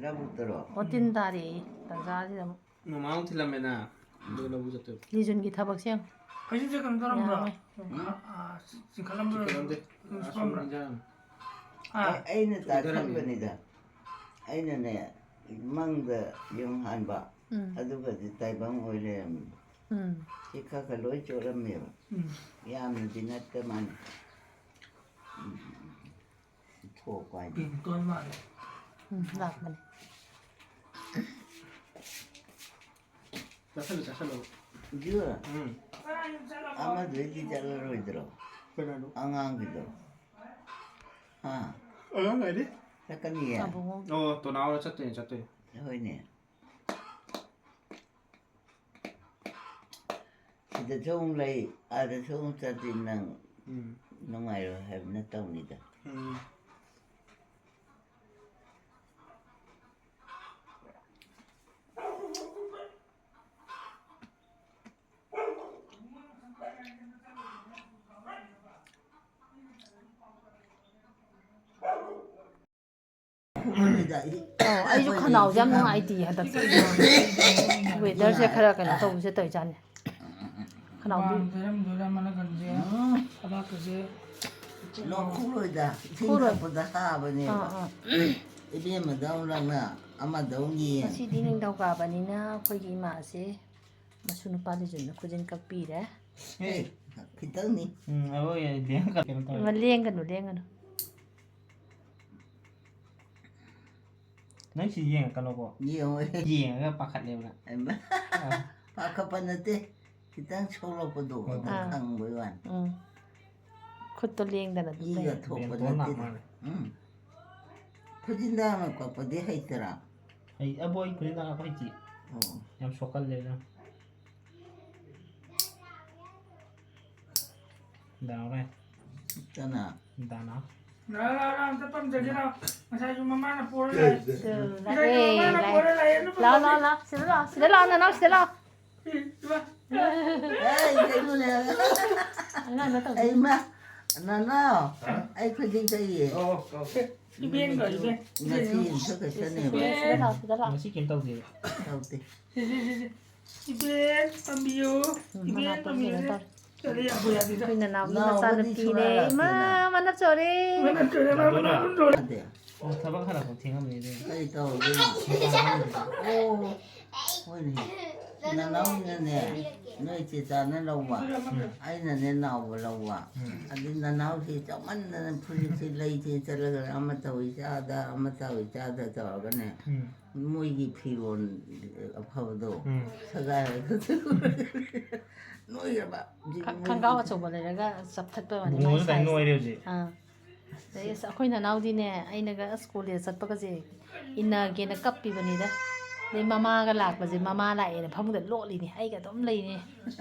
ꯂꯧꯕꯨꯛꯇꯔꯣ? ꯋꯥꯇꯤꯟ ꯇꯥꯔꯦꯌꯦ, ꯇꯟꯖꯥꯁꯤꯗ ꯑꯃꯨꯛ꯫ ꯃꯃꯥ ꯑꯃꯨꯛ ꯊꯤꯜꯂꯝꯃꯦꯅ, ꯑꯗꯨꯒ ꯂꯧꯕꯨꯛ ꯆꯠꯇꯣꯏꯕ꯫ ꯂꯤꯖꯨꯟꯒꯤ ꯊꯕꯛꯁꯦ ꯌꯦꯡꯉꯨ꯫ ꯍꯧꯖꯤꯛꯁꯦ ꯀꯩꯅꯣ ꯇꯧꯔꯝꯕ꯭ꯔꯣ? ꯌꯥꯔꯝꯃꯣꯏ꯫ ꯎꯝ꯫ ꯑ, ꯑ, ꯆꯤꯡꯈꯠꯂꯝꯕ꯭ꯔꯣ? ꯆꯤꯡꯈꯠꯂꯝꯗꯦ꯫ ꯑꯗꯨꯝ ꯑꯁꯣꯝ ꯁꯨꯔꯝꯕ꯭ꯔꯣ? ꯏꯟꯖꯥꯡ꯫ ꯑꯥ꯫ ꯑꯩ-, ꯑꯩꯅ ꯆꯤꯡꯊꯔꯝꯃꯦ꯫ ꯇꯥꯁꯟꯕꯅꯤꯗ꯫ ꯑꯩꯅꯅꯦ, ꯃꯪꯗ ꯌꯨꯡ ꯍꯥꯟꯕ꯫ ꯎꯝ꯫ ꯑꯗꯨꯒꯗꯤ ꯇꯥꯏꯕꯪ ꯑꯣꯏ ꯂꯩꯔꯝꯃꯤ꯫ ꯎꯝ꯫ ꯁꯤ ꯈꯔ ꯈꯔ ꯂꯣꯏ ꯆꯣꯠꯂꯝꯃꯦꯕ꯫ ꯎꯝ꯫ ꯌꯥꯝꯅꯗꯤ ꯅꯠꯇ ꯃꯥꯜꯂꯦ꯫ ꯎꯝ꯫ ꯊꯣꯛꯄ ꯍꯥꯏꯗꯤ꯫ ꯄꯤꯡꯇꯣꯟ ꯃꯥꯜꯂꯦ꯫ ꯎꯝ, ꯂꯥꯛꯄꯅꯦ꯫ ꯆꯥꯁꯜꯂꯨ, ꯆꯥꯁꯜꯂꯨ꯫ ꯖꯨ, ꯎꯝ꯫ ꯑꯃꯗꯨꯗꯤ ꯆꯠꯂꯔꯣꯏꯗ꯭ꯔꯣ? ꯀꯅꯥꯅꯣ? ꯑꯉꯥꯡꯒꯤꯗꯣ꯫ ꯍꯥ? ꯑꯉꯥꯡ ꯍꯥꯏꯗꯤ? ꯆꯠꯀꯅꯤꯌꯦ? ꯑꯕꯨꯡꯉꯣ꯫ ꯑꯣ, ꯇꯣꯅꯥ ꯍꯣꯏ ꯆꯠꯇꯣꯏꯅꯦ, ꯆꯠꯇꯣꯏꯅꯦ꯫ ꯍꯣꯏꯅꯦ꯫ ꯁꯤꯗꯁꯨ ꯑꯃꯨꯛ ꯂꯩ, ꯑꯥꯗꯁꯨ ꯑꯃꯨꯛ ꯆꯠꯇꯦ, ꯅꯪ ꯎꯝ꯫ ꯅꯨꯡꯉꯥꯏꯔꯣꯏ ꯍꯥꯏꯕ ꯅꯠꯇꯧꯅꯤꯗ꯫ ꯎꯝ꯫ ꯑꯧ, ꯑꯩꯁꯨ ꯈꯅꯥꯎꯁꯦ ꯌꯥꯝ ꯅꯨꯡꯉꯥꯏꯇꯦ ꯍꯟꯗꯛꯁꯦ꯫ ꯋꯦꯗꯔꯁꯦ ꯈꯔ ꯀꯩꯅꯣ ꯇꯧꯕꯁꯦ ꯇꯧꯔꯤꯖꯥꯠꯅꯤ꯫ ꯈꯅꯥꯎꯗꯤ ꯍꯨꯃꯥꯡ ꯊꯣꯛꯏꯔꯝꯗꯣꯏꯔꯥ ꯃꯅꯒꯟꯁꯦ, ꯎꯝ꯫ ꯊꯕꯥꯛꯀꯁꯦ꯫ ꯂꯣꯛ ꯈꯨꯔꯣꯏꯗ, ꯏꯁꯤꯡ ꯈꯨꯔꯣꯏ꯫ ꯊꯛꯄꯗ ꯍꯥꯕꯅꯦꯕ꯫ ꯑꯥ, ꯑꯥ꯫ ꯏꯕꯦꯝꯃꯗꯧ ꯂꯪꯅ ꯑꯃꯗꯧ ꯌꯦꯡ꯫ ꯉꯁꯤꯗꯤ ꯅꯤꯡꯊꯧꯀꯥꯕꯅꯤꯅ ꯑꯩꯈꯣꯏꯒꯤ ꯏꯃꯥꯁꯦ ꯃꯁꯨ ꯅꯨꯄꯥ ꯂꯤꯖꯨꯅ ꯈꯨꯖꯤꯟ ꯀꯛꯄꯤꯔꯦ꯫ ꯑꯦ, ꯈꯤꯇꯪꯅꯤ꯫ ꯎꯝ, ꯑꯩꯈꯣꯏ ꯂꯦꯡ-, ꯀꯩꯅꯣ ꯇꯧꯋꯦ꯫ ꯂꯦꯡꯒꯅꯨ, ꯂꯦꯡꯒꯅꯨ꯫ ꯅꯪ ꯁꯤ ꯌꯦꯡꯉꯛꯀꯅꯨꯀꯣ꯫ ꯌꯦꯡꯉꯣꯏ꯫ ꯌꯦꯡꯉꯒ ꯄꯥꯈꯠꯂꯦꯕ ꯅꯪ꯫ ꯍꯩꯃꯥ꯫ ꯑꯥ꯫ ꯄꯥꯈꯠꯄ ꯅꯠꯇꯦ꯫ ꯈꯤꯇꯪ ꯁꯣꯛꯂꯛꯄꯗꯣ, ꯑꯣ꯫ ꯑꯗꯨ ꯑꯥ꯫ ꯈꯪꯕꯩ ꯋꯥꯅꯤ꯫ ꯎꯝ꯫ ꯈꯨꯠꯇꯣ ꯂꯦꯡꯗꯅ ꯑꯗꯨꯝ ꯂꯩ꯫ ꯏꯒ ꯊꯣꯛꯄ ꯕꯦꯟꯇꯣꯟ ꯂꯥꯛ ꯅꯠꯇꯦꯗ꯫ ꯃꯥꯜꯂꯦ꯫ ꯎꯝ꯫ ꯈꯨꯖꯤꯟꯗꯥꯡꯅ ꯀꯛꯄꯗꯤ ꯍꯩꯇ꯭ꯔꯥ? ꯑꯩ, ꯑꯕꯣ, ꯑꯩ ꯈꯨꯖꯤꯟꯗꯥꯡ ꯀꯛꯄ ꯍꯩꯇꯦ꯫ ꯑꯣ꯫ ꯌꯥꯝ ꯁꯣꯛꯀꯜꯂꯦ ꯑꯗꯨꯅ꯫ ꯗꯥꯎꯔꯦ꯫ ꯀꯅꯥ? ꯗꯥꯅ꯫ ꯂꯥꯛꯑꯣ, ꯂꯥꯛꯑꯣ, ꯂꯥꯛꯑꯣ, ꯑꯝꯇ ꯄꯝꯖꯒꯦ ꯂꯥꯛꯑꯣ꯫ ꯉꯁꯥꯏꯁꯨ ꯃꯃꯥꯅ ꯄꯣꯔ ꯂꯥꯛꯑꯦ꯫ ꯉꯁꯥꯏꯁꯨ ꯃꯃꯥꯅ ꯄꯣꯔ ꯂꯥꯛꯑꯦ, ꯑꯗꯨ ꯂꯥꯛꯑꯣ, ꯄꯝꯖꯒꯦ꯫ ꯂꯥꯛꯑꯣ, ꯂꯥꯛꯑꯣ꯫ ꯁꯤꯗ ꯂꯥꯛꯑꯣ, ꯁꯤꯗ ꯂꯥꯛꯑꯣ, ꯅꯅꯥꯎ ꯁꯤꯗ ꯂꯥꯛꯑꯣ꯫ ꯏ, ꯏꯃꯥ꯫ ꯑꯉꯥꯡꯗ ꯇꯧꯕꯤ꯫ ꯑꯩ ꯏꯃꯥ, ꯅꯅꯥꯎ, ꯍꯥ? ꯑꯩ ꯈꯨꯖꯤꯟ ꯀꯛꯏꯌꯦ꯫ ꯑꯣ, ꯑꯣ, ꯑꯣ꯫ ꯏꯕꯦꯟ ꯀꯧ, ꯏꯕꯦꯟ꯫ ꯉꯁꯤ ꯏꯕꯦꯟ꯫ ꯌꯨꯝꯁꯥꯀꯩꯁꯥꯅꯦꯕ꯫ ꯁꯤꯗ ꯂꯥꯛꯑꯣ, ꯁꯤꯗ ꯂꯥꯛꯑꯣ꯫ ꯉꯁꯤ ꯀꯩꯝ ꯇꯧꯗꯦꯕ꯫ ꯇꯧꯗꯦ꯫ ꯁꯤ, ꯁꯤ, ꯁꯤ, ꯁꯤ꯫ ꯏꯕꯦꯟ ꯄꯥꯝꯕꯤꯌꯨ꯫ ꯎꯝ, ꯏꯕꯦꯟ ꯃꯅꯥꯇꯣꯟ ꯄꯥꯝꯕꯤꯌꯨ꯫ ꯀꯩꯅꯣ ꯇꯧꯔꯦ꯫ ꯆꯠꯂꯦ, ꯌꯥꯝ ꯀꯨꯏꯔꯦ ꯑꯗꯨꯗꯤ꯫ ꯑꯩꯈꯣꯏ ꯅꯅꯥꯎꯒꯤ ꯅꯥꯎꯕꯗꯤ ꯃꯆꯥꯅꯨꯄꯤꯅꯦ꯫ ꯁꯨꯡꯂꯥꯛ ꯏꯃꯥ, ꯂꯥꯛꯇꯦꯅ꯫ ꯃꯅꯞ ꯆꯣꯔꯦ꯫ ꯃꯅꯞ ꯆꯣꯔꯦ, ꯃꯥ ꯃꯅꯞ ꯆꯣꯔꯦ꯫ ꯑꯗꯦ꯫ ꯑꯣ, ꯊꯕꯛ ꯍꯜꯂꯛꯄ ꯊꯦꯡꯉꯝꯃꯅꯤ ꯑꯗꯨꯏꯅꯦ꯫ ꯀꯔꯤ ꯇꯧꯔꯒꯦ? ꯃꯄꯥꯟ ꯐꯝꯃꯤꯗꯨꯗꯤ꯫ ꯑꯣ, ꯍꯣꯏꯅꯦ꯫ ꯅꯅꯥꯎꯅꯅꯦ, ꯅꯣꯏ ꯆꯦ ꯆꯥꯅ ꯂꯧꯕ꯫ ꯎꯝ꯫ ꯑꯩꯅꯅꯦ ꯅꯥꯎꯕ ꯂꯧꯕ꯫ ꯎꯝ꯫ ꯑꯗꯩ ꯅꯅꯥꯎꯁꯤ ꯆꯥꯎꯃꯟꯗꯅ ꯐꯨꯔꯤꯠꯁꯤ ꯂꯩꯁꯦ ꯆꯠꯂꯒ ꯑꯃ ꯇꯧꯏ ꯆꯥꯗ, ꯑꯃ ꯇꯧꯏ ꯆꯥꯗ ꯇꯧꯔꯒꯅꯦ꯫ ꯎꯝ꯫ ꯃꯣꯏꯒꯤ ꯐꯤꯔꯣꯜ ꯑꯐꯕꯗꯣ ꯎꯝ꯫ ꯁꯦꯒꯥꯏꯔꯒ ꯅꯣꯏꯔꯕ꯫ ꯈ-, ꯈꯪꯒꯥꯎ ꯑꯆꯧꯕ ꯂꯩꯔꯒ ꯆꯞꯊꯠꯄ ꯋꯥꯅꯤ, ꯃꯥꯏ ꯕꯨꯡꯉꯣꯁꯨ ꯇꯥꯏ size꯫ ꯅꯣꯏꯔꯦ ꯍꯧꯖꯤꯛ꯫ ꯑꯥ꯫ ꯑꯗꯩ ꯑꯁ, ꯑꯩꯈꯣꯏ ꯅꯅꯥꯎꯗꯤꯅꯦ, ꯑꯩꯅꯒ ꯑꯁ ꯀꯣꯂꯦꯖ ꯆꯠꯄꯒꯁꯦ ꯏꯟꯅꯒꯦꯅ ꯀꯞꯄꯤꯕꯅꯤꯗ꯫ ꯑꯗꯩ ꯃꯃꯥꯒ ꯂꯥꯛꯄꯁꯦ, ꯃꯃꯥ ꯂꯥꯛꯑꯦꯅ ꯐꯃꯨꯡꯗ ꯂꯣꯠꯂꯤꯅꯤ, ꯑꯩꯒ ꯑꯗꯨꯝ ꯂꯩꯅꯤ꯫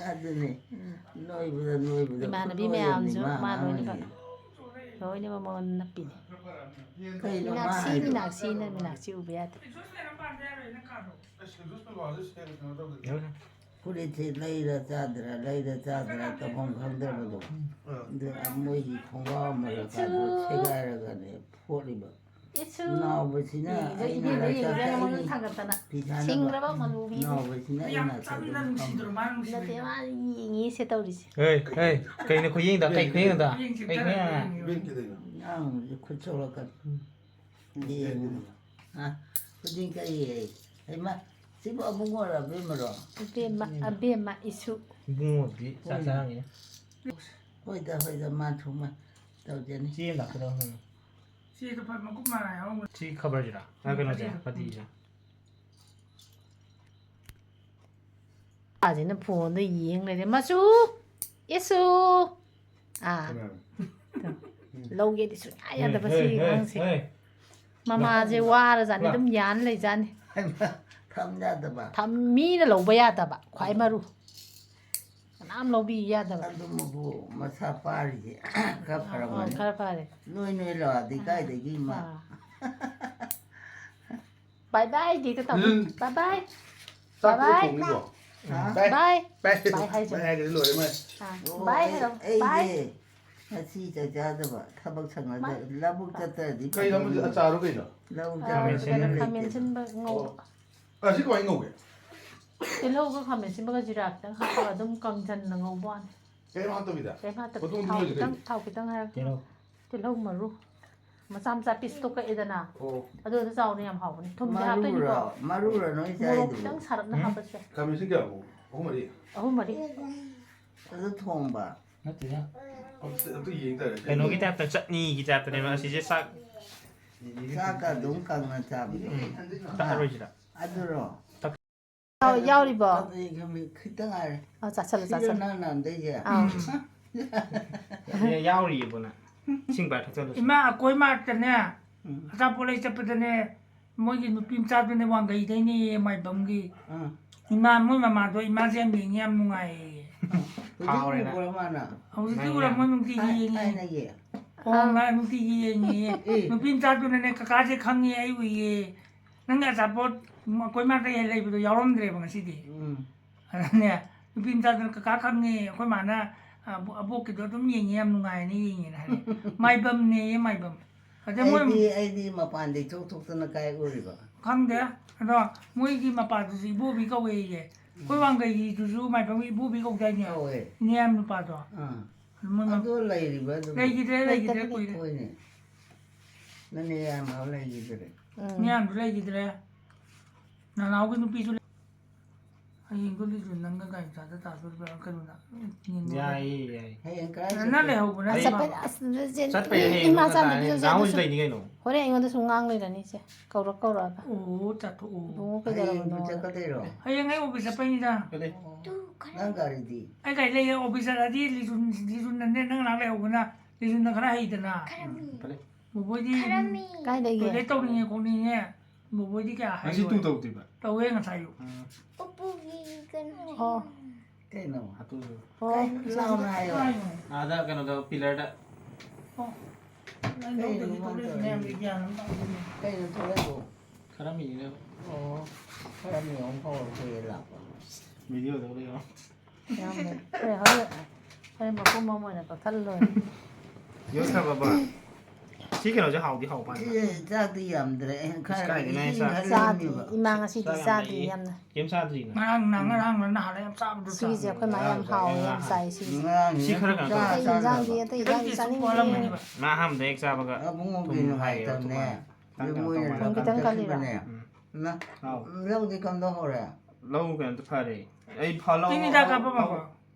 ꯑꯗꯨꯅꯤ꯫ ꯎꯝ꯫ ꯅꯣꯏꯕꯗ, ꯅꯣꯏꯕꯗ ꯏꯃꯥꯟꯅꯕꯤ ꯈꯨꯅꯣꯏ ꯑꯃꯅꯤ ꯃꯌꯥꯝꯁꯨ ꯃꯥ ꯃꯥ ꯂꯣꯏꯅꯃꯛ, ꯑꯉꯥꯡꯅꯤ꯫ ꯂꯣꯏꯅꯃꯛ ꯃꯉꯣꯟꯗ ꯅꯞꯄꯤꯅꯤ꯫ ꯀꯩꯅꯣ ꯃꯥ ꯃꯤꯅꯥꯛꯁꯤ, ꯍꯥꯏꯗꯣ? ꯃꯤꯅꯥꯛꯁꯤꯅ, ꯃꯤꯅꯥꯛꯁꯤ ꯎꯕ ꯌꯥꯗꯦ꯫ ꯐꯨꯔꯤꯠꯁꯦ ꯂꯩꯔ ꯆꯥꯗ꯭ꯔꯥ, ꯂꯩꯔ ꯆꯥꯗ꯭ꯔꯥ ꯇꯧꯐꯝ ꯈꯪꯗ꯭ꯔꯕꯗꯣ꯫ ꯑꯥ꯫ ꯑꯗꯨ ꯃꯣꯏꯒꯤ ꯈꯣꯡꯒ꯭ꯔꯥꯎ ꯑꯃ ꯂꯩꯔꯀꯥꯟꯗ ꯁꯦꯒꯥꯏꯔꯒꯅꯦ ꯐꯣꯠꯂꯤꯕ꯫ ꯏꯁꯨ꯫ ꯅꯥꯎꯕꯁꯤꯅ ꯌꯦꯡꯉꯤꯗꯣ, ꯑꯩꯅ ꯏꯕꯦꯝꯃ ꯌꯦꯡꯉꯤꯗꯣ, ꯂꯥꯏꯆꯠꯇ ꯃꯉꯣꯟꯗ ꯑꯩꯅ ꯊꯥꯡꯒꯠꯇꯅ꯫ ꯐꯤ ꯊꯥꯅꯕ ꯁꯤꯡꯂꯕ ꯃꯂꯨꯕꯤꯅꯤ꯫ ꯅꯥꯎꯕꯁꯤꯅ ꯌꯥꯝ ꯑꯩꯅ ꯆꯝꯅ ꯊꯥꯡꯒꯠꯇꯅ ꯅꯨꯡꯁꯤꯗ꯭ꯔꯣ ꯊꯝꯕ꯫ ꯃꯥꯅ ꯅꯠꯇꯦ, ꯅꯨꯡꯁꯤꯕꯁꯦ? ꯃꯥ ꯌꯦꯡꯉꯤꯁꯦ ꯇꯧꯔꯤꯁꯦ꯫ ꯍꯦ, ꯍꯦ, ꯀꯩꯅꯣ ꯈꯨꯌꯦꯡꯗ? ꯀꯩ ꯈꯨꯌꯦꯡꯗ? ꯌꯦꯡꯁꯤ, ꯀꯩ ꯈꯨꯌꯦꯡꯗ? ꯌꯦꯡꯁꯤ꯫ ꯏꯕꯦꯟ ꯀꯩꯗꯧꯔꯤꯅꯣ? ꯑꯉꯥꯡꯁꯦ ꯈꯨꯠ ꯁꯣꯛꯂꯛꯀꯅꯤ꯫ ꯎꯝ꯫ ꯌꯦꯡꯉꯨ꯫ ꯍꯥ? ꯈꯨꯗꯤꯡ ꯀꯛꯏꯌꯦ꯫ ꯍꯩꯃꯥ, ꯁꯤꯕꯨ ꯑꯕꯨꯡꯉꯣꯔꯣ ꯑꯕꯦꯝꯃꯔꯣ? ꯑꯕꯦꯝꯃ, ꯑꯕꯦꯝꯃ ꯏꯁꯨ꯫ ꯏꯕꯨꯡꯉꯣꯗꯤ ꯆꯥꯛ ꯍꯣꯏꯅꯦ꯫ ꯆꯥꯔꯝꯒꯤꯅꯤ꯫ ꯍꯣꯏꯗ, ꯍꯣꯏꯗ, ꯃꯥ ꯊꯣꯡꯕ ꯇꯧꯖꯅꯤ꯫ ꯆꯦ ꯑꯃ ꯂꯥꯛꯀꯗꯕ ꯍꯪꯉꯨ꯫ ꯆꯦꯗꯣ ꯐ-, ꯃꯀꯨꯞ ꯃꯔꯥ ꯌꯥꯎꯔꯝꯒꯅꯤ꯫ ꯁꯤ ꯈꯕꯔꯁꯤꯔꯥ? ꯑ, ꯀꯩꯅꯣꯁꯦ, ꯐꯗꯤꯁꯦ꯫ ꯃꯥꯁꯤꯅ ꯐꯣꯟꯗ ꯌꯦꯡ ꯂꯩꯔꯦ꯫ "ꯃꯆꯨ! ꯏꯁꯨ!" ꯑꯥ꯫ ꯀꯅꯥꯅꯣ? ꯂꯧꯒꯦꯗꯤ ꯁꯨꯡꯌꯥ ꯌꯥꯗꯕ ꯍꯦ, ꯁꯤꯒꯤ ꯍꯦ, ꯑꯉꯥꯡꯁꯦ꯫ ꯍꯦ꯫ ꯃꯃꯥꯁꯦ ꯂꯥꯛ-, ꯋꯥꯔꯖꯥꯠꯅꯤ, ꯂꯥꯛ-, ꯑꯗꯨꯝ ꯌꯥꯟ ꯂꯩꯖꯥꯠꯅꯤ꯫ ꯊꯝ ꯌꯥꯗꯕ꯫ ꯊꯝ-, ꯃꯤꯅ ꯂꯧꯕ ꯌꯥꯗꯕ, ꯈ꯭ꯋꯥꯏ ꯃꯔꯨ꯫ ꯀꯅꯥꯝ ꯂꯧꯕꯤ ꯌꯥꯗꯕ꯫ ꯑꯗꯨꯃꯕꯨ ꯃꯁꯥ ꯄꯥꯔꯤꯁꯦ ꯈꯔ ꯑꯥ, ꯐꯔꯝꯒꯅꯤ꯫ ꯈꯔ ꯐꯔꯦ꯫ ꯅꯣꯏ ꯅꯣꯏ ꯂꯥꯛꯑꯗꯤ ꯑꯥ, ꯀꯥꯏꯗꯒꯤ ꯏꯃꯥ꯫ ꯑꯥ꯫ ꯕꯥꯏ ꯕꯥꯏ ꯗꯤ ꯇꯧ꯫ ꯎꯝ꯫ ꯕꯥꯏ ꯕꯥꯏ꯫ ꯆꯥꯛ ꯕꯥꯏ ꯕꯥꯏ꯫ ꯊꯣꯡꯉꯤꯕꯣ? ꯍꯥ? ꯕꯥꯏ꯫ ꯕꯥꯏ꯫ ꯕꯥꯏ ꯍꯥꯏꯁꯦ꯫ ꯕꯥꯏ ꯍꯥꯏꯗꯤ ꯂꯣꯏꯔꯦ ꯃꯥꯏ꯫ ꯑꯥ, ꯑꯣ, ꯕꯥꯏ ꯑꯩ, ꯍꯥꯏꯔꯣ꯫ ꯕꯥꯏ꯫ ꯑꯩꯁꯦ ꯉꯁꯤ ꯆꯥꯛ ꯆꯥꯗꯕ, ꯊꯕꯛ ꯁꯪꯅꯗ-, ꯕꯥꯏ꯫ ꯂꯧꯕꯨꯛ ꯆꯠꯇ꯭ꯔꯗꯤ ꯀꯩ ꯂꯧꯕꯨꯛ ꯐꯖꯅꯤ꯫ ꯑꯆꯥꯔꯣ ꯀꯩꯅꯣ? ꯂꯧꯕꯨꯛ ꯑꯥ, ꯆꯠꯇ꯭ꯔꯗꯤ ꯀꯩꯅꯣ, ꯐꯖꯅ ꯈꯥꯃꯦꯟ ꯂꯩꯇꯦꯗ꯫ ꯁꯤꯟꯕ ꯉꯧꯕ꯫ ꯑꯣ꯫ ꯑꯁꯤ ꯀꯃꯥꯏꯅ ꯉꯧꯒꯦ? ꯇꯤꯜꯍꯧꯒ ꯈꯥꯃꯦꯟ ꯑꯁꯤꯟꯕꯒ ꯖꯤꯔꯥ ꯈꯤꯇꯪ ꯍꯥꯞꯄꯒ ꯑꯗꯨꯝ ꯀꯪꯁꯟꯅ ꯉꯧꯕ ꯋꯥꯅꯤ꯫ ꯀꯩꯝ ꯍꯥꯞꯇꯕꯤꯗ? ꯀꯩꯝ ꯍꯥꯞꯇꯕꯤ꯫ ꯃꯇꯣꯡꯗꯤ ꯊꯥꯎ ꯂꯣꯏꯔꯦ ꯈꯤꯇꯪ, ꯀꯩꯅꯣ? ꯊꯥꯎ ꯈꯤꯇꯪ ꯍꯥꯏꯔꯒ꯫ ꯇꯤꯜꯍꯧ꯫ ꯇꯤꯜꯍꯧ ꯃꯔꯨ꯫ ꯃꯆꯥ ꯃꯆꯥ ꯄꯤꯁꯇꯣ ꯀꯛꯑꯦꯗꯅ꯫ ꯑꯣ꯫ ꯑꯗꯨ, ꯑꯗꯨ ꯆꯥꯎꯅ ꯌꯥꯝ ꯍꯥꯎꯕꯅꯤ꯫ ꯊꯨꯝꯗꯤ ꯃꯔꯨꯔꯣ? ꯍꯥꯞꯇꯣꯏꯅꯤꯀꯣ꯫ ꯃꯔꯨꯔꯣ ꯅꯣꯏ ꯃꯣꯔꯣꯛ ꯆꯥꯏꯗꯨꯕꯨ? ꯈꯤꯇꯪ ꯁꯥꯔꯞꯅ ꯎꯝ? ꯍꯥꯞꯄꯁꯨ ꯌꯥꯏ꯫ ꯈꯥꯃꯦꯟ ꯑꯁꯤꯟ ꯀꯌꯥꯃꯨꯛ? ꯑꯍꯨꯝ ꯃꯔꯤ? ꯑꯍꯨꯝ ꯃꯔꯤ꯫ ꯑꯗꯨ ꯊꯣꯡꯕ? ꯅꯠꯇꯦꯗ꯫ ꯑꯝꯇ, ꯑꯝꯇ ꯌꯦꯡ ꯇꯥꯔꯦ꯫ ꯀꯩꯅꯣꯒꯤ ꯇꯥꯏꯞꯇ, ꯆꯠꯅꯤꯒꯤ ꯇꯥꯏꯞꯇꯅꯦꯕ ꯑꯁꯤꯁꯦ ꯆꯥꯛ꯫ ꯆꯥꯛꯀ ꯑꯗꯨꯝ ꯀꯪꯅ ꯆꯥꯕꯗꯣ? ꯎꯝ꯫ ꯍꯥ? ꯇꯛꯑꯔꯣꯏꯁꯤꯗ꯫ ꯑꯗꯨꯔꯣ? ꯌꯥꯎ-, ꯌꯥꯎꯔꯤꯕꯣ? ꯈꯤꯇꯪ ꯉꯥꯏꯔꯦ꯫ ꯑꯥ, ꯆꯥꯁꯜꯂꯨ, ꯁꯤꯔꯣ ꯆꯥꯁꯜꯂꯨ꯫ ꯅꯪ ꯅꯥꯟꯗꯩꯁꯦ? ꯑꯥ꯫ ꯌꯥꯎꯔꯤꯌꯦ, ꯕꯣꯅ꯫ ꯏꯁꯤꯡ ꯄꯥꯏꯔ ꯊꯛꯆꯜꯂꯨ꯫ ꯏꯃꯥ, ꯑꯩꯈꯣꯏ ꯃꯥꯔꯠꯇꯅꯦ, ꯎꯝ꯫ ꯑꯆꯥꯄꯣꯠ ꯂꯩ ꯆꯠꯄꯗꯅꯦ, ꯃꯣꯏꯒꯤ ꯅꯨꯄꯤ ꯃꯆꯥꯗꯨꯅꯦ ꯋꯥꯡꯒꯩꯗꯩꯅꯦꯌꯦ, ꯃꯥꯏꯕꯝꯒꯤ꯫ ꯎꯝ꯫ ꯏꯃꯥ, ꯃꯣꯏ ꯃꯃꯥꯗꯣ ꯏꯃꯥꯁꯦ ꯌꯥꯝ ꯌꯦꯡꯉꯤ, ꯌꯥꯝ ꯅꯨꯡꯉꯥꯏꯌꯦ꯫ ꯍꯧꯖꯤꯛ ꯍꯥꯎꯔꯦꯅ꯫ ꯎꯕ꯭ꯔꯣ ꯃꯥꯅ? ꯍꯧꯖꯤꯛꯇꯤ ꯃꯌꯥꯝ ꯎꯔꯝꯃꯣꯏ, ꯌꯥꯝ꯫ ꯅꯨꯡꯇꯤꯒꯤ ꯊꯥꯏ-, ꯌꯦꯡꯉꯤ꯫ ꯊꯥꯏꯅꯒꯤ꯫ ꯑꯣ, ꯑꯥ꯫ ꯃꯥ ꯅꯨꯡꯇꯤꯒꯤ ꯌꯦꯡꯉꯤꯌꯦ꯫ ꯑꯦ꯫ ꯅꯨꯄꯤ ꯃꯆꯥꯗꯨꯅꯅꯦ, "ꯀꯀꯥꯁꯦ ꯈꯪꯉꯦ, ꯑꯩ ꯎꯏꯌꯦ꯫ ꯅꯪꯒꯤ ꯑꯆꯥꯄꯣꯠ ꯑꯩꯈꯣꯏ ꯃꯥꯗ ꯍꯦꯛ ꯂꯩꯕꯗꯣ ꯌꯥꯎꯔꯝꯗ꯭ꯔꯦꯕ ꯉꯁꯤꯗꯤ"꯫ ꯎꯝ꯫ ꯑꯗꯨꯅꯦ, ꯅꯨꯄꯤ ꯃꯆꯥꯗꯨꯅ, "ꯀꯀꯥ ꯈꯪꯉꯦ, ꯑꯩꯈꯣꯏ ꯃꯥꯅ, ꯑ, ꯑꯕꯣꯛꯀꯤꯗꯣ ꯑꯗꯨꯝ ꯌꯦꯡꯉꯦ, ꯌꯥꯝ ꯅꯨꯡꯉꯥꯏꯅ ꯌꯦꯡꯉꯦꯅ" ꯍꯥꯏꯔꯦ꯫ ꯃꯥꯏꯕꯝꯅꯦꯌꯦ, ꯃꯥꯏꯕꯝ꯫ ꯑꯗ ꯃꯣꯏ ꯑꯩꯗꯤ, ꯑꯩꯗꯤ ꯃꯄꯥꯟꯗ ꯏꯊꯣꯛ ꯊꯣꯛꯇꯅ ꯀꯥꯏ ꯎꯔꯤꯕ? ꯈꯪꯗꯦ꯫ ꯑꯗꯣ ꯃꯣꯏꯒꯤ ꯃꯄꯥꯗꯨꯁꯨ ꯏꯕꯣꯕꯤ ꯀꯧꯋꯦꯌꯦ꯫ ꯑꯩꯈꯣꯏ ꯋꯥꯡꯒꯩꯒꯤꯗꯨꯁꯨ ꯃꯥꯏꯕꯝꯒꯤ ꯏꯕꯣꯕꯤ ꯀꯧꯗꯥꯏꯅꯦ? ꯀꯧꯋꯦ꯫ ꯅꯤꯌꯥꯝ ꯅꯨꯄꯥꯗꯣ꯫ ꯑꯥ꯫ ꯃꯣꯏ ꯃ-, ꯑꯗꯨ ꯂꯩꯔꯤꯕ ꯑꯗꯨꯝ? ꯂꯩꯈꯤꯗ꯭ꯔꯦ, ꯂꯩꯈꯤꯗ꯭ꯔꯦ, ꯂꯩꯇꯕꯅꯤ꯫ ꯀꯨꯏꯔꯦ꯫ ꯍꯣꯏꯅꯦ꯫ ꯅꯅꯦ ꯌꯥꯝ ꯂꯩꯈꯤꯗ꯭ꯔꯦ꯫ ꯎꯝ꯫ ꯅꯤꯌꯥꯝꯁꯨ ꯂꯩꯈꯤꯗ꯭ꯔꯦ꯫ ꯅꯅꯥꯎꯒꯤ ꯅꯨꯄꯤꯁꯨ ꯂꯩ-, ꯍꯌꯦꯡꯗꯣ ꯂꯤꯁꯨ ꯅꯪꯒ ꯒꯥꯔꯤ ꯃꯆꯥꯗ ꯇꯥꯗꯣꯔꯤꯕ꯭ꯔꯥ ꯀꯩꯅꯣꯗ? ꯌꯦꯡꯉꯨꯔꯦ꯫ ꯌꯥꯏꯌꯦ, ꯌꯥꯏꯌꯦ꯫ ꯍꯌꯦꯡ ꯀꯥꯏ ꯅꯪ ꯆꯠꯇꯣꯏ? ꯂꯩꯍꯧꯕ꯭ꯔꯥ? ꯍꯌꯦꯡ ꯆꯠꯄꯩ, ꯑꯁ, ꯆꯠꯄꯩ ꯍꯌꯦꯡ ꯏꯃꯥ ꯆꯠꯄ ꯆꯥꯟꯗꯕꯤ ꯇꯥꯔꯦ꯫ ꯆꯠꯂꯁꯨ ꯅꯍꯥꯟ ꯍꯣꯏ ꯂꯩꯅꯤ ꯀꯩꯅꯣ꯫ ꯍꯣꯔꯦꯟ ꯑꯩꯉꯣꯟꯗ ꯁꯨꯝ ꯉꯥꯡ ꯂꯩꯔꯅꯤ ꯏꯆꯦ꯫ ꯀꯧꯔꯛ ꯀꯧꯔꯛꯑꯒ꯫ ꯑꯣ, ꯆꯠꯊꯣꯛꯑꯣ꯫ ꯏꯕꯨꯡꯉꯣ ꯍꯌꯦꯡ ꯀꯩꯗꯧꯔꯕꯅꯣ? ꯆꯠꯀꯗꯣꯏꯔꯣ? ꯍꯌꯦꯡ ꯑꯩ ꯑꯣꯐꯤꯁ ꯆꯠꯄꯩꯅꯤꯗ꯫ ꯀꯩꯗꯩ? ꯑꯣ, ꯅꯪ ꯒꯥꯔꯤꯗꯤ? ꯑꯩ ꯒꯥꯔꯤ ꯂꯩꯌꯦ, ꯑꯣꯐꯤꯁ ꯆꯠꯂꯗꯤ ꯂꯤꯁꯨ, ꯂꯤꯁꯨꯅꯅꯦ ꯅꯪ ꯅꯍꯥꯟ ꯂꯩꯍꯧꯕꯅ, ꯂꯤꯁꯨꯅ ꯈꯔ ꯍꯩꯗꯅ꯫ ꯈꯔ ꯃꯤ꯫ ꯐꯔꯦ꯫ ꯕꯣꯕꯣꯏꯗꯤ ꯀꯥꯏ ꯂꯩꯒꯦ? ꯇꯣꯏꯂꯦꯠ ꯇꯧꯅꯤꯡꯉꯦ ꯈꯣꯠꯅꯤꯡꯉꯦ꯫ ꯕꯣꯕꯣꯏꯗꯤ ꯀꯌꯥ ꯉꯁꯤ ꯍꯩꯔꯣꯏ꯫ ꯇꯨ ꯇꯧꯗ꯭ꯔꯤꯕ? ꯇꯧꯋꯦ ꯉꯁꯥꯏ ꯑꯌꯨꯛ꯫ ꯎꯝ꯫ ꯎꯄꯨꯒꯤ ꯀꯩꯅꯣ ꯑꯣ꯫ ꯀꯩꯅꯣ? ꯍꯥꯇꯨꯁꯨ꯫ ꯑꯣ꯫ ꯀꯩꯅꯣ? ꯂꯥꯎꯅ ꯍꯥꯏꯌꯣ꯫ ꯍꯥꯏꯌꯣ꯫ ꯑꯥꯗ ꯀꯩꯅꯣꯗ, ꯄꯤꯂꯔꯗ꯫ ꯑꯣ꯫ ꯅꯪ ꯀꯩꯅꯣ ꯂꯧꯗꯕꯤ ꯊꯣꯛꯂꯛꯏꯁꯤ ꯃꯌꯥꯝꯁꯦ ꯊꯣꯛꯂꯛꯏꯁꯦ? ꯒ꯭ꯌꯥꯟ ꯑꯃ ꯇꯥꯗꯦꯅꯦ꯫ ꯀꯩꯅꯣ ꯊꯣꯛꯂꯛꯏꯕꯣ? ꯈꯔ ꯃꯤꯅꯦꯕ꯫ ꯑꯣ꯫ ꯈꯔ ꯃꯤ ꯑꯍꯨꯝ ꯍꯧꯔꯛꯄ ꯂꯥꯛꯄ꯫ ꯚꯤꯗꯤꯑꯣꯗ ꯎꯠꯂꯤꯔꯣ? ꯌꯥꯝꯅ ꯍꯣꯏ, ꯍꯣꯏ, ꯍꯣꯏ, ꯃꯄꯨꯝ ꯑꯃ ꯑꯣꯏꯅ ꯀꯛꯊꯠꯂ ꯂꯣꯏꯔꯦ꯫ ꯌꯣꯠꯈ꯭ꯔꯕꯕ? ꯁꯤ ꯀꯩꯅꯣꯁꯦ ꯍꯥꯎꯗꯤ ꯍꯥꯎꯕ ꯃꯥꯜꯂꯦ꯫ ꯁꯤ ꯆꯥꯛꯇꯤ ꯌꯥꯝꯗ꯭ꯔꯦ꯫ ꯈꯔ ꯀꯥꯏꯗꯩꯅꯣ ꯑꯩ ꯏꯁꯤꯡ ꯆꯥꯛ ꯈꯔ ꯆꯥꯗꯦ, ꯂꯦꯝꯃꯤꯕ꯫ ꯏꯃꯥ ꯉꯁꯤꯗꯤ ꯆꯥꯛ ꯌꯥꯝ ꯆꯥꯗꯦ ꯂꯩꯌꯦ꯫ ꯌꯥꯝꯅ꯫ ꯀꯩꯝ ꯆꯥꯗ꯭ꯔꯤꯅ? ꯉꯔꯥꯡ ꯅꯨꯡꯗꯥꯡ, ꯉꯔꯥꯡ ꯅꯍꯥꯟ ꯌꯥꯝ ꯆꯥꯕꯗꯣ ꯁꯤꯒꯤꯁꯦ ꯆꯥꯕꯅꯦ꯫ ꯑꯩꯈꯣꯏ ꯃꯥ ꯌꯥꯝ ꯉꯔꯥꯡ ꯍꯥꯎꯋꯦ, ꯌꯥꯝ ꯉꯔꯥꯡ ꯆꯥꯏ ꯁꯤꯒꯤꯁꯦ꯫ ꯉꯔꯥꯡ ꯁꯤ ꯈꯔ ꯀꯩꯅꯣ ꯆꯥ ꯇꯧ꯫ ꯑꯇꯩ ꯆꯥꯗ꯭ꯔꯕ? ꯏꯟꯖꯥꯡꯗꯤ, ꯑꯇꯩ ꯈꯤꯇꯪꯗꯤ ꯏꯟꯖꯥꯡꯗꯤ ꯁꯨꯝ ꯆꯥꯅꯤꯡꯉꯦ꯫ ꯋꯥꯠꯂꯝꯒꯅꯤꯕ꯫ ꯃꯥ ꯑꯍꯥꯟꯕꯗ ꯍꯦꯛ ꯆꯥꯕꯒ ꯑꯕꯨꯡꯉꯣꯒꯤ ꯊꯨꯝ ꯍꯥꯏꯌꯦꯕ, ꯅꯨꯡꯉꯥꯏꯇꯕꯅꯦ꯫ ꯊꯨꯝ ꯍꯥꯏꯌꯦꯕ꯫ ꯊꯨꯝ ꯈꯤꯇꯪ ꯀꯜꯂꯤꯔꯥ? ꯎꯝ꯫ ꯅ-, ꯑꯥꯎ꯫ ꯂꯧꯗꯤ ꯀꯝꯗꯧ ꯍꯧꯔꯦ? ꯂꯧ ꯀꯩꯅꯣ ꯐꯔꯦ꯫ ꯑꯩ ꯐ-, ꯂꯧ, ꯇꯤꯟ ꯍꯤꯗꯥꯛ ꯂꯧ, ꯀꯥꯞꯄ ꯂꯧ ꯃꯥꯟꯕ꯭ꯔꯣ?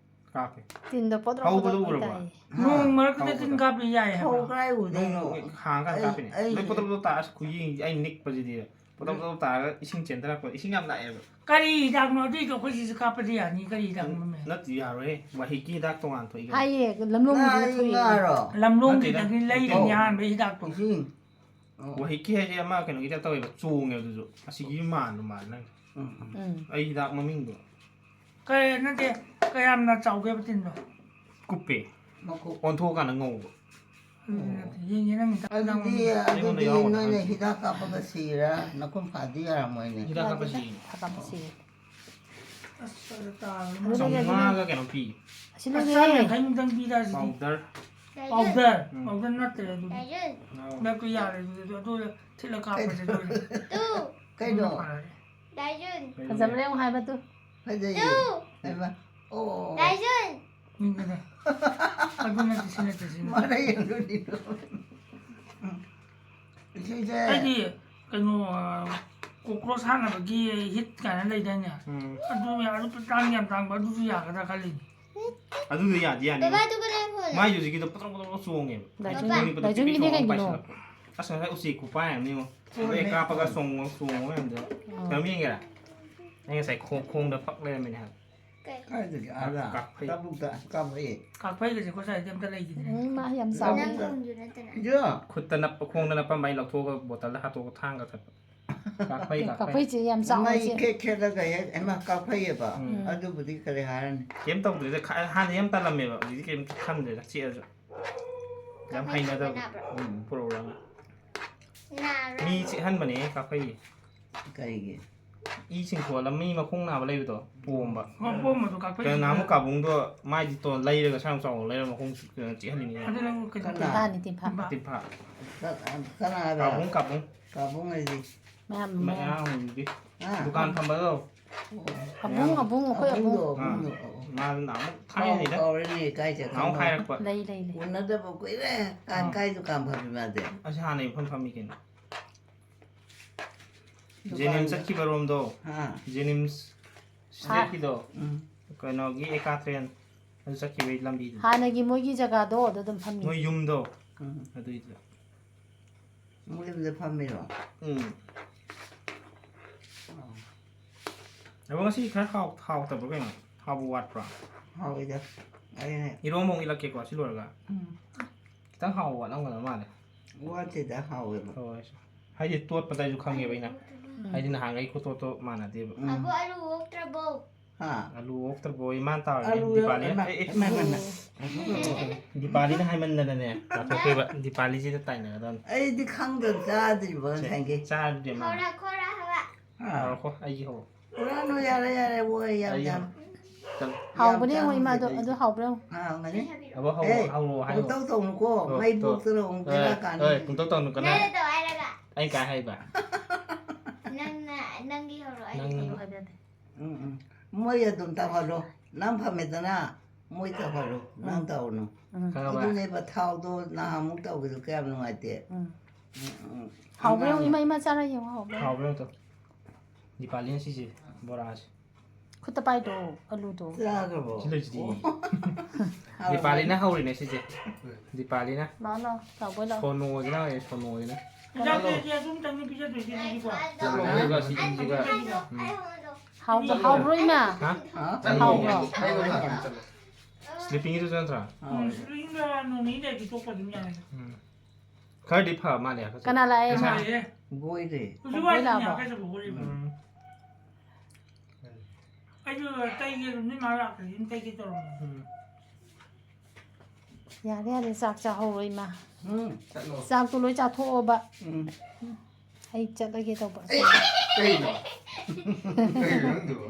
ꯀꯥꯞꯄꯦ꯫ ꯇꯤꯟꯗꯣ ꯄꯣꯗ꯭ꯔꯣ ꯍꯧꯕꯗꯣ ꯄꯣꯗ꯭ꯔꯣ ꯎꯔꯕꯣ? ꯇꯥꯏ꯫ ꯅꯣꯡ ꯃꯔꯛꯇꯨꯗ ꯇꯤꯟ ꯍꯧꯕꯗꯣ꯫ ꯀꯥꯞꯄ ꯌꯥꯏ ꯍꯥꯏꯕ꯭ꯔꯣ? ꯍꯧ ꯀꯥꯏ ꯎꯗꯣꯏꯅꯣ? ꯅꯣꯡ ꯍꯥꯡꯉꯀꯥꯟꯗ ꯑꯩ, ꯀꯥꯞꯄꯤꯅꯦ꯫ ꯑꯩ ꯅꯣꯏ ꯄꯣꯗ꯭ꯔꯣ ꯄꯣꯗ꯭ꯔꯣ ꯇꯥꯔ ꯑꯁ ꯈꯨꯌꯦꯡ ꯑꯩ ꯅꯤꯛꯄꯁꯤꯗꯤ꯫ ꯄꯣꯗ꯭ꯔꯣ ꯄꯣꯗ꯭ꯔꯣ ꯇꯥꯔꯒ ꯏꯁꯤꯡ ꯆꯦꯟꯊꯔꯛꯄ, ꯏꯁꯤꯡ ꯌꯥꯝ ꯂꯥꯛꯑꯦꯕ꯫ ꯀꯔꯤ ꯍꯤꯗꯥꯛꯅꯣ? ꯑꯗꯨꯏꯗꯣ ꯑꯩꯈꯣꯏ ꯁꯤꯁꯨ ꯀꯥꯞꯄꯗꯤ ꯌꯥꯅꯤ꯫ ꯀꯔꯤ ꯍꯤꯗꯥꯛꯅꯣ, ꯃꯦ? ꯅꯠꯇꯦ, ꯌꯥꯔꯣꯏꯍꯦ꯫ ꯋꯥꯍꯤꯛꯀꯤ ꯍꯤꯗꯥꯛ ꯇꯣꯉꯥꯟ ꯊꯣꯛꯏ ꯀꯩꯅꯣ꯫ ꯍꯥꯏꯌꯦ, ꯂꯝꯂꯣꯡꯒꯤꯗ ꯉꯥ, ꯊꯣꯛꯑꯦ꯫ ꯉꯥꯔꯣ? ꯂꯝꯂꯣꯡꯒꯤꯗꯒꯤ ꯅꯠꯇꯦꯗ, ꯂꯩꯔꯤꯅꯦ ꯅꯠꯇꯦ꯫ ꯑꯍꯥꯟꯕ ꯍꯤꯗꯥꯛꯇꯣ꯫ ꯏꯁꯤꯡ꯫ ꯑꯣ꯫ ꯋꯥꯍꯤꯛꯀꯤ ꯍꯥꯏꯁꯦ ꯑꯃ ꯀꯩꯅꯣꯒꯤ ꯇꯥꯏꯞ ꯇꯧꯋꯦꯕ, ꯆꯣꯡꯉꯦꯕ ꯑꯗꯨꯁꯨ꯫ ꯑꯁꯤꯒꯤ ꯃꯥꯟꯕ ꯃꯥꯜꯂꯦ ꯅꯪ꯫ ꯎꯝ, ꯎꯝ꯫ ꯎꯝ꯫ ꯑꯩ ꯍꯤꯗꯥꯛ ꯃꯃꯤꯡꯗꯣ꯫ ꯀꯩ, ꯅꯠꯇꯦ, ꯀꯌꯥꯝꯅ ꯆꯥꯎꯒꯦꯕ ꯇꯤꯟꯗꯣ? ꯀꯨꯞꯄꯦ꯫ ꯃꯀꯨꯞ꯫ ꯑꯣꯟꯊꯣꯛꯑꯀꯥꯟꯗ ꯉꯧꯕ꯫ ꯑꯗꯨꯗꯤ ꯅꯠꯇꯦ, ꯌꯦꯡꯒꯦ ꯅꯪ ꯍꯤꯗꯥꯛ ꯑꯗꯨꯗꯤ, ꯅꯪ ꯑꯗꯨꯗꯤ ꯑꯩꯉꯣꯟꯗ ꯌꯥꯎꯕ ꯅꯣꯏꯅ ꯈꯪꯗꯦ꯫ ꯍꯤꯗꯥꯛ ꯀꯥꯞꯄꯒ ꯁꯤꯔꯥ? ꯅꯈꯨꯠ ꯐꯥꯗꯤ ꯌꯥꯔꯝꯃꯣꯏꯅꯦ꯫ ꯍꯤꯗꯥꯛ ꯀꯥꯞꯄ ꯁꯤꯔꯤꯅꯦ꯫ ꯍꯤꯗꯥꯛ ꯀꯥꯞꯄ ꯁꯤꯔꯦ꯫ ꯑꯁ, ꯑꯗꯨ ꯇꯥꯕꯅꯤ꯫ ꯑꯗꯨꯗꯒꯤ ꯑꯗꯨꯝ ꯆꯥꯝꯃꯉꯥꯒ ꯀꯩꯅꯣ ꯄꯤ꯫ ꯑꯁꯤ ꯑꯁ, ꯂꯣꯏꯔꯦ꯫ ꯆꯥꯝ ꯌꯥꯡꯈꯩꯃꯨꯛꯇꯪ ꯄꯤꯗ ꯁꯤꯗꯤ꯫ ꯄꯥꯎꯗꯔ꯫ ꯄꯥꯎꯗꯔ꯫ ꯎꯝ꯫ ꯄꯥꯎꯗꯔ ꯅꯠꯇ꯭ꯔꯦ ꯑꯗꯨꯗꯤ꯫ ꯗꯥꯏꯖꯨꯟ꯫ ꯅꯠꯇꯦ, ꯌꯥꯔꯦ ꯑꯗꯨꯗꯤ꯫ ꯑꯗꯨ ꯊꯤꯠꯂ ꯀꯥꯞꯄꯁꯦ ꯑꯗꯨꯗꯤ꯫ ꯇꯨ꯫ ꯀꯩꯅꯣ? ꯑꯗꯨꯅ ꯐꯔꯦ꯫ ꯗꯥꯏꯖꯨꯟ꯫ ꯀꯩꯅꯣ? ꯐꯖꯕ꯭ꯔꯥ ꯌꯦꯡꯉꯣ ꯍꯥꯏꯕ ꯇꯨ꯫ ꯐꯖꯩꯌꯦ꯫ ꯇꯨ꯫ ꯍꯩꯃꯥ꯫ ꯑꯣ꯫ ꯗꯥꯏꯖꯨꯟ꯫ ꯃꯤꯡꯒꯅꯦ꯫ ꯑꯗꯨ ꯅꯠꯇꯦ, ꯁꯤ ꯅꯠꯇꯦ, ꯁꯤ ꯅꯠꯇꯦ꯫ ꯃꯥꯅ ꯌꯦꯡꯗꯣꯏꯅꯤꯗꯣ꯫ ꯎꯝ꯫ ꯏꯁꯩꯁꯦ꯫ ꯑꯩꯗꯤ ꯀꯩꯅꯣ, ꯑ, ꯀꯣꯀ꯭ꯔꯣꯁ ꯍꯥꯠꯅꯕꯒꯤ ꯍꯤꯠ ꯀꯥꯏꯅ ꯂꯩꯗꯥꯏꯅꯦ? ꯎꯝ꯫ ꯑꯗꯨ ꯌꯥ-, ꯑꯗꯨ ꯇꯥꯡ ꯌꯥꯝ ꯇꯥꯡꯕ, ꯑꯗꯨꯁꯨ ꯌꯥꯒꯗ꯭ꯔꯥ ꯈꯜꯂꯤꯅꯦ꯫ ꯑꯗꯨꯗꯣ ꯌꯥꯗꯤ ꯌꯥꯅꯤ꯫ ꯕꯕꯥ, ꯑꯗꯨ ꯀꯗꯥꯏ ꯐꯣꯟ? ꯃꯥꯏ ꯍꯧꯖꯤꯛꯀꯤꯗꯣ ꯄꯇ꯭ꯔꯣꯛ ꯄꯇ꯭ꯔꯣꯛ ꯆꯣꯡꯉꯦꯕ꯫ ꯗꯥꯏꯖꯨꯟ-, ꯃꯅꯤꯄꯨꯔꯗ ꯗꯥꯏꯖꯨꯟꯒꯤꯗꯤ ꯄꯤꯛ ꯄꯤꯛ ꯀꯩꯒꯤꯅꯣ? ꯄꯥꯏꯁꯤꯜꯂꯛꯄ꯫ ꯑꯁ, ꯉꯁꯥꯏ ꯎꯆꯦꯛ ꯈꯨꯄꯥꯏ ꯑꯃꯅꯤꯉꯣ꯫ ꯆꯣꯡꯉꯦ꯫ ꯑꯗꯩ ꯀꯥꯞꯄꯒ ꯆꯣꯡꯉꯣ, ꯆꯣꯡꯉꯣ ꯃꯌꯥꯝꯗꯣ꯫ ꯑꯥ꯫ ꯀꯩꯅꯣꯝ ꯌꯦꯡꯒꯦꯔꯥ? ꯑꯩ ꯉꯁꯥꯏ ꯈꯣꯡ-, ꯈꯣꯡꯗ ꯄꯛ ꯂꯩꯔꯝꯃꯤꯅꯦ ꯍꯥꯏꯕ꯫ ꯀꯩ? ꯀꯥꯏꯗꯒꯤ? ꯑꯥꯗ? ꯀꯥꯛꯐꯩ꯫ ꯂꯧꯕꯨꯛꯇ ꯀꯥꯞꯄꯛꯑꯦ꯫ ꯀꯥꯛꯐꯩꯒꯁꯦ ꯑꯩꯈꯣꯏ ꯁ꯭ꯋꯥꯏꯗ ꯑꯝꯇ ꯂꯩꯈꯤꯗ꯭ꯔꯦ꯫ ꯎꯝ, ꯃꯥ ꯌꯥꯝ ꯆꯥꯎꯋꯦ꯫ ꯂꯧꯕꯨꯛꯇ꯫ ꯅꯪ ꯈꯣꯡꯁꯨ ꯅꯠꯇꯅ꯫ ꯏꯌꯥ! ꯈꯨꯠꯇ ꯅꯞꯄ, ꯈꯣꯡꯗ ꯅꯞꯄꯝꯕ ꯑꯩ ꯂꯧꯊꯣꯛꯑꯒ ꯕꯣꯇꯜꯗ ꯍꯥꯠꯇꯣꯛꯑꯒ ꯊꯥꯡꯒ ꯊꯠꯄ꯫ ꯀꯥꯛꯐꯩ, ꯀꯥꯛꯐꯩ꯫ ꯀꯥꯛꯐꯩꯁꯦ ꯌꯥꯝ ꯆꯥꯎꯋꯦ, ꯃꯩ ꯏꯆꯦ꯫ ꯈꯦꯠ ꯈꯦꯠꯂꯒ ꯍꯦꯛ, ꯍꯩꯃꯥ, ꯀꯥꯛꯐꯩꯌꯦꯕ꯫ ꯎꯝ꯫ ꯑꯗꯨꯕꯨꯗꯤ ꯀꯔꯤ ꯍꯥꯏꯔꯅꯤ? ꯀꯩꯝ ꯇꯧꯗ꯭ꯔꯦꯗ, ꯈ-, ꯍꯥꯟꯅꯗꯤ ꯌꯥꯝ ꯇꯜꯂꯝꯃꯦꯕ, ꯍꯧꯖꯤꯛꯇꯤ ꯀꯩꯝꯇ ꯈꯟꯗ꯭ꯔꯦꯗ, ꯆꯤꯛꯑꯁꯨ꯫ ꯌꯥꯝ ꯀꯥꯛꯐꯩ ꯍꯩꯅꯗꯕ꯫ ꯆꯤꯛꯄ ꯅꯥꯕ꯭ꯔꯣ? ꯎꯝ, ꯄꯨꯔꯛꯎꯔꯒ꯫ ꯅꯥꯕ꯭ꯔꯥ? ꯃꯤ ꯆꯤꯛꯍꯟꯕꯅꯦ ꯀꯥꯛꯐꯩ꯫ ꯀꯩꯒꯤ? ꯏ ꯆꯤꯡꯊꯣꯛꯍꯜꯂ ꯃꯤ ꯃꯈꯣꯡ ꯅꯥꯕ ꯂꯩꯕꯗꯣ, ꯄꯣꯝꯕ꯫ ꯍꯣꯏ, ꯄꯣꯝꯕꯗꯣ ꯀꯥꯛꯐꯩ ꯀꯩꯅꯣ, ꯅꯍꯥꯟꯃꯨꯛ ꯆꯤꯛꯄ꯫ ꯀꯥꯕꯨꯡꯗꯣ ꯃꯥꯏꯗꯤ ꯇꯣ-, ꯂꯩꯔꯒ ꯁ꯭ꯋꯥꯏ ꯌꯥꯝ ꯆꯥꯎꯅ ꯂꯩꯔꯒ ꯃꯈꯣꯡ ꯆꯤꯛ-, ꯆꯤꯛꯍꯜꯂꯤꯅꯦ꯫ ꯑꯗꯨ ꯅꯪ ꯀꯩꯅꯣ ꯀꯅꯥ? ꯇꯤꯝꯐꯥꯅꯤ, ꯇꯤꯝꯐꯥ꯫ ꯇꯤꯝꯐꯥ꯫ ꯀ-, ꯀꯅꯥ ꯍꯥꯏꯕ? ꯀꯥꯕꯨꯡ, ꯀꯥꯕꯨꯡ꯫ ꯀꯥꯕꯨꯡ ꯍꯥꯏꯗꯤ? ꯃꯌꯥꯝ, ꯃꯌꯥꯝ꯫ ꯃꯌꯥꯝ ꯍꯧꯖꯤꯛꯇꯤ꯫ ꯑꯥ꯫ ꯗꯨꯀꯥꯟ ꯐꯝꯕꯗꯣ꯫ ꯑꯕꯨꯡ, ꯃꯌꯥꯝ꯫ ꯑꯕꯨꯡ, ꯑꯩꯈꯣꯏ ꯑꯕꯨꯡꯗꯣ, ꯑꯕꯨꯡ꯫ ꯑꯥ꯫ ꯑꯕꯨꯡꯗꯣ, ꯑꯣ, ꯑꯣ꯫ ꯃꯥꯗꯣ ꯅꯍꯥꯟꯃꯨꯛ ꯀꯥꯎ-, ꯊꯥꯏꯅꯅꯤꯗ꯫ ꯀꯥꯎꯔꯦꯅꯦ, ꯀꯥꯏ ꯆꯠꯈ꯭ꯔꯕꯅꯣ? ꯅꯍꯥꯟꯃꯨꯛ ꯍꯥꯏꯔꯛꯄ꯫ ꯂꯩ, ꯂꯩ, ꯂꯩ꯫ ꯎꯅꯗꯕ ꯀꯨꯏꯔꯦ꯫ ꯀꯥꯏ, ꯑꯥ꯫ ꯀꯥꯏ ꯗꯨꯀꯥꯟ ꯐꯝꯃꯤ ꯃꯥꯗꯤ? ꯑꯁꯤ ꯍꯥꯟꯅꯩ ꯃꯐꯝ ꯐꯝꯃꯤ ꯀꯩꯅꯣ꯫ ꯗꯨꯀꯥꯟꯗ꯫ ꯖꯦꯅꯤꯝꯁ ꯆꯠꯈꯤꯕ ꯔꯣꯝꯗꯣ꯫ ꯑꯥ꯫ ꯖꯦꯅꯤꯝꯁ ꯍꯥ? ꯁꯤꯗꯒꯤꯗꯣ꯫ ꯎꯝ꯫ ꯀꯩꯅꯣꯒꯤ ꯑꯦꯀꯥꯇ꯭ꯔꯦꯟ ꯑꯗꯨ ꯆꯠꯈꯤꯕꯒꯤ ꯂꯝꯕꯤꯗꯨ꯫ ꯍꯥꯟꯅꯒꯤ ꯃꯣꯏꯒꯤ ꯖꯒꯥꯗꯣ ꯑꯗꯨ ꯑꯗꯨꯝ ꯐꯝꯃꯤ꯫ ꯃꯣꯏ ꯌꯨꯝꯗꯣ꯫ ꯎꯝ꯫ ꯑꯗꯨꯏꯗꯨꯗ꯫ ꯃꯣꯏ ꯌꯨꯝꯗ ꯐꯝꯃꯤꯔꯣ? ꯎꯝ꯫ ꯑꯣ꯫ ꯑꯕꯣ, ꯉꯁꯤ ꯈꯔ ꯍꯥꯎ-, ꯍꯥꯎꯇꯕ꯭ꯔꯣ ꯀꯩꯅꯣ? ꯍꯥꯎꯕ ꯋꯥꯠꯄ꯭ꯔꯣ? ꯍꯥꯎꯋꯤꯗ꯫ ꯑꯩꯅ ꯏꯔꯣꯝꯕ ꯑꯃꯨꯛ ꯏꯠꯂꯛꯀꯦꯀꯣ ꯁꯤ ꯂꯣꯏꯔꯒ꯫ ꯎꯝ꯫ ꯈꯤꯇꯪ ꯍꯥꯎꯕ ꯋꯥꯠꯂꯝꯒꯗꯕ ꯃꯥꯜꯂꯦ꯫ ꯋꯥꯠꯇꯦꯗ, ꯍꯥꯎꯋꯦꯕ꯫ ꯍꯣꯏ꯫ ꯍꯥꯏꯗꯤ ꯇꯣꯠꯄꯗ ꯑꯩꯁꯨ ꯈꯪꯉꯦꯕ ꯑꯩꯅ꯫ ꯎꯝ꯫ ꯍꯥꯏꯗꯤ ꯅꯍꯥꯟꯈꯩ ꯈꯨꯇꯣꯠꯇꯣ ꯃꯥꯟꯅꯗꯦꯕ꯫ ꯎꯝ꯫ ꯑꯕꯣ, ꯑꯂꯨ ꯑꯣꯛꯇ꯭ꯔꯕꯣ? ꯍꯥ? ꯑꯂꯨ ꯑꯣꯛꯇ꯭ꯔꯕꯣ? ꯏꯃꯥꯟ ꯇꯥꯎꯔꯤꯅꯦ꯫ ꯑꯂꯨ ꯗꯤꯄꯥꯂꯤꯅ-, ꯏꯃꯥ-, ꯑꯦ, ꯑꯦ, ꯏꯃꯥ, ꯏꯃꯥ, ꯏꯃꯥ꯫ ꯗꯤꯄꯥꯂꯤꯅ ꯍꯥꯏꯃꯟꯗꯗꯅꯦ, ꯇꯥꯊꯣꯛꯈꯤꯕ꯫ ꯗꯤꯄꯥꯂꯤꯁꯤꯗ ꯇꯥꯏꯅꯒꯗꯕꯅꯤ꯫ ꯑꯩꯗꯤ ꯈꯪꯗꯕ ꯆꯥꯗ꯭ꯔꯤꯕ ꯁꯦ, ꯉꯁꯥꯏꯒꯤ꯫ ꯆꯥꯗ꯭ꯔꯤ ꯃꯥ꯫ ꯍꯧꯔꯛꯈꯣꯔꯥ ꯍꯥꯏꯕ? ꯍꯥ? ꯍꯧꯔꯛꯈꯣ, ꯑꯩꯒꯤ ꯍꯧꯔꯛ꯫ ꯄꯨꯔꯥꯅꯨ, ꯌꯥꯔꯦ, ꯌꯥꯔꯦ, ꯋꯥꯏ ꯌꯥꯝ ꯑꯩꯒꯤ ꯌꯥꯝ꯫ ꯍꯧꯔꯛ꯫ ꯍꯥꯎꯕꯅꯦ ꯌꯦꯡꯉꯣ ꯏꯃꯥꯗꯣ, ꯑꯗꯨ ꯍꯥꯎꯕ꯭ꯔꯥ ꯌꯦꯡꯉꯣ꯫ ꯍꯥꯡꯒꯅꯤ꯫ ꯑꯕꯣ ꯍꯧꯔꯣ, ꯑꯦ, ꯍꯧꯔꯣ, ꯍꯥꯏꯌꯣ꯫ ꯄꯨꯡꯇꯧ ꯇꯧꯅꯨꯀꯣ, ꯇꯣ, ꯃꯩ ꯇꯣ꯫ ꯄꯣꯛꯇꯅ ꯑꯃꯨꯛ ꯑꯦ, ꯕꯦꯔꯥ ꯀꯥꯅꯤ꯫ ꯑꯦ, ꯄꯨꯡꯇꯧ ꯇꯧꯅꯨ, ꯀꯅꯥ? ꯅꯪꯅ ꯇꯧ ꯍꯥꯏꯔꯒ꯫ ꯑꯩ ꯀꯥꯏ ꯍꯥꯏꯕ? ꯅꯪꯅ, ꯅꯪꯒꯤ ꯍꯧꯔꯣ, ꯑꯩ ꯅꯪ ꯀꯩꯅꯣ ꯍꯥꯏꯕ ꯌꯥꯗꯦ꯫ ꯎꯝ, ꯎꯝ꯫ ꯃꯣꯏ ꯑꯗꯨꯝ ꯇꯧꯍꯜꯂꯣ꯫ ꯅꯪ ꯐꯝꯃꯦꯗꯅ, ꯃꯣꯏ ꯇꯧꯍꯜꯂꯣ꯫ ꯅꯪ ꯎꯝ꯫ ꯇꯧꯔꯨꯅꯨ꯫ ꯎꯝ꯫ ꯈꯪꯉꯕ? ꯑꯗꯨꯅꯦꯕ, ꯊꯥꯎꯗꯣ ꯅꯍꯥꯟꯃꯨꯛ ꯇꯧꯕꯗꯣ ꯀꯌꯥꯝ ꯅꯨꯡꯉꯥꯏꯇꯦ꯫ ꯎꯝ꯫ ꯎꯝ, ꯎꯝ꯫ ꯍꯥꯎꯕ꯭ꯔꯥ ꯌꯦꯡꯉꯨ, ꯑꯉꯥꯡꯅ ꯏꯃꯥ, ꯏꯃꯥ ꯆꯥꯔ ꯌꯦꯡꯉꯨ, ꯍꯥꯎꯕ꯭ꯔꯥ? ꯍꯥꯎꯕ꯭ꯔꯥ ꯌꯦꯡꯉꯨ ꯇꯨ꯫ ꯗꯤꯄꯥꯂꯤꯅ ꯁꯤꯁꯦ, ꯕꯣꯔꯥꯁꯦ꯫ ꯈꯨꯠꯇ ꯄꯥꯏꯗꯣ, ꯑꯂꯨꯗꯣ꯫ ꯆꯥꯈ꯭ꯔꯕꯣ? ꯁꯤ ꯂꯩꯁꯤꯗꯤ꯫ ꯑꯣ꯫ ꯗꯤꯄꯥꯂꯤꯅ ꯍꯧꯔꯤꯅꯦ ꯁꯤꯁꯦ꯫ ꯗꯤꯄꯥꯂꯤꯅ꯫ ꯂꯥꯛꯑꯣ, ꯂꯥꯛꯑꯣ, ꯆꯥꯎꯕꯣꯏ ꯂꯥꯛꯑꯣ꯫ ꯁꯣꯅꯣꯁꯤꯅ ꯍꯧꯔꯤꯅꯦ, ꯁꯣꯅꯣꯁꯤꯅ꯫ ꯏꯟꯖꯥꯡꯁꯦ ꯑꯗꯨꯝꯇꯪꯗꯤ ꯄꯤꯖꯗꯣꯏꯁꯦ ꯑꯗꯨꯗꯤꯀꯣ꯫ ꯆꯥꯎꯕꯣꯏꯒ ꯁꯤꯁꯤꯒ꯫ ꯎꯝ꯫ ꯍꯥꯎꯕ, ꯍꯥꯎꯕ꯭ꯔꯣ, ꯏꯃꯥ? ꯍꯥ? ꯍꯥꯎꯕ꯭ꯔꯣ? ꯁ꯭ꯂꯤꯞꯄꯤꯡꯒꯤꯗꯨꯁꯨ ꯅꯠꯇ꯭ꯔꯥ? ꯎꯝ, ꯁ꯭ꯂꯤꯞꯄꯤꯡꯗ ꯅꯣꯡ ꯅꯤꯅꯤ ꯂꯩꯔꯗꯤ ꯇꯣꯛꯄ ꯑꯗꯨꯝ ꯌꯥꯔꯦ꯫ ꯎꯝ꯫ ꯈꯔꯗꯤ ꯐ ꯃꯥꯜꯂꯦ ꯍꯥꯏꯕꯁꯦ꯫ ꯀꯅꯥ ꯂꯥꯛꯑꯦ, ꯏꯃꯥ? ꯂꯥꯛꯑꯦ꯫ ꯒꯣꯏꯔꯦ꯫ ꯍꯧꯖꯤꯛ ꯋꯥꯏꯗꯅꯦ ꯒꯣꯏꯔꯕꯣ? ꯍꯥꯏꯒꯠꯆꯕ ꯒꯣꯏꯔꯤꯕ꯫ ꯎꯝ꯫ ꯑꯩꯁꯨ ꯇꯩꯒꯦ ꯑꯗꯨꯝ ꯅꯣꯏ ꯃꯥ ꯂꯥꯛꯇ꯭ꯔꯗꯤ ꯑꯗꯨꯝ ꯇꯩꯒꯦ ꯇꯧꯔꯝꯕꯅꯦ꯫ ꯎꯝ꯫ ꯌꯥꯔꯦ, ꯌꯥꯔꯦ, ꯆꯥꯛ ꯆꯥꯍꯧꯔꯣ, ꯏꯃꯥ꯫ ꯎꯝ꯫ ꯆꯠꯂꯣ꯫ ꯆꯥꯛꯇꯣ ꯂꯣꯏ ꯆꯥꯊꯣꯛꯑꯣꯕ꯫ ꯎꯝ꯫ ꯑꯩ ꯆꯠꯂꯒꯦ ꯇꯧꯕ꯫ ꯑꯦ, ꯀꯩꯅꯣ? ꯀꯩꯅꯣ ꯅꯪꯗꯨꯕꯣ?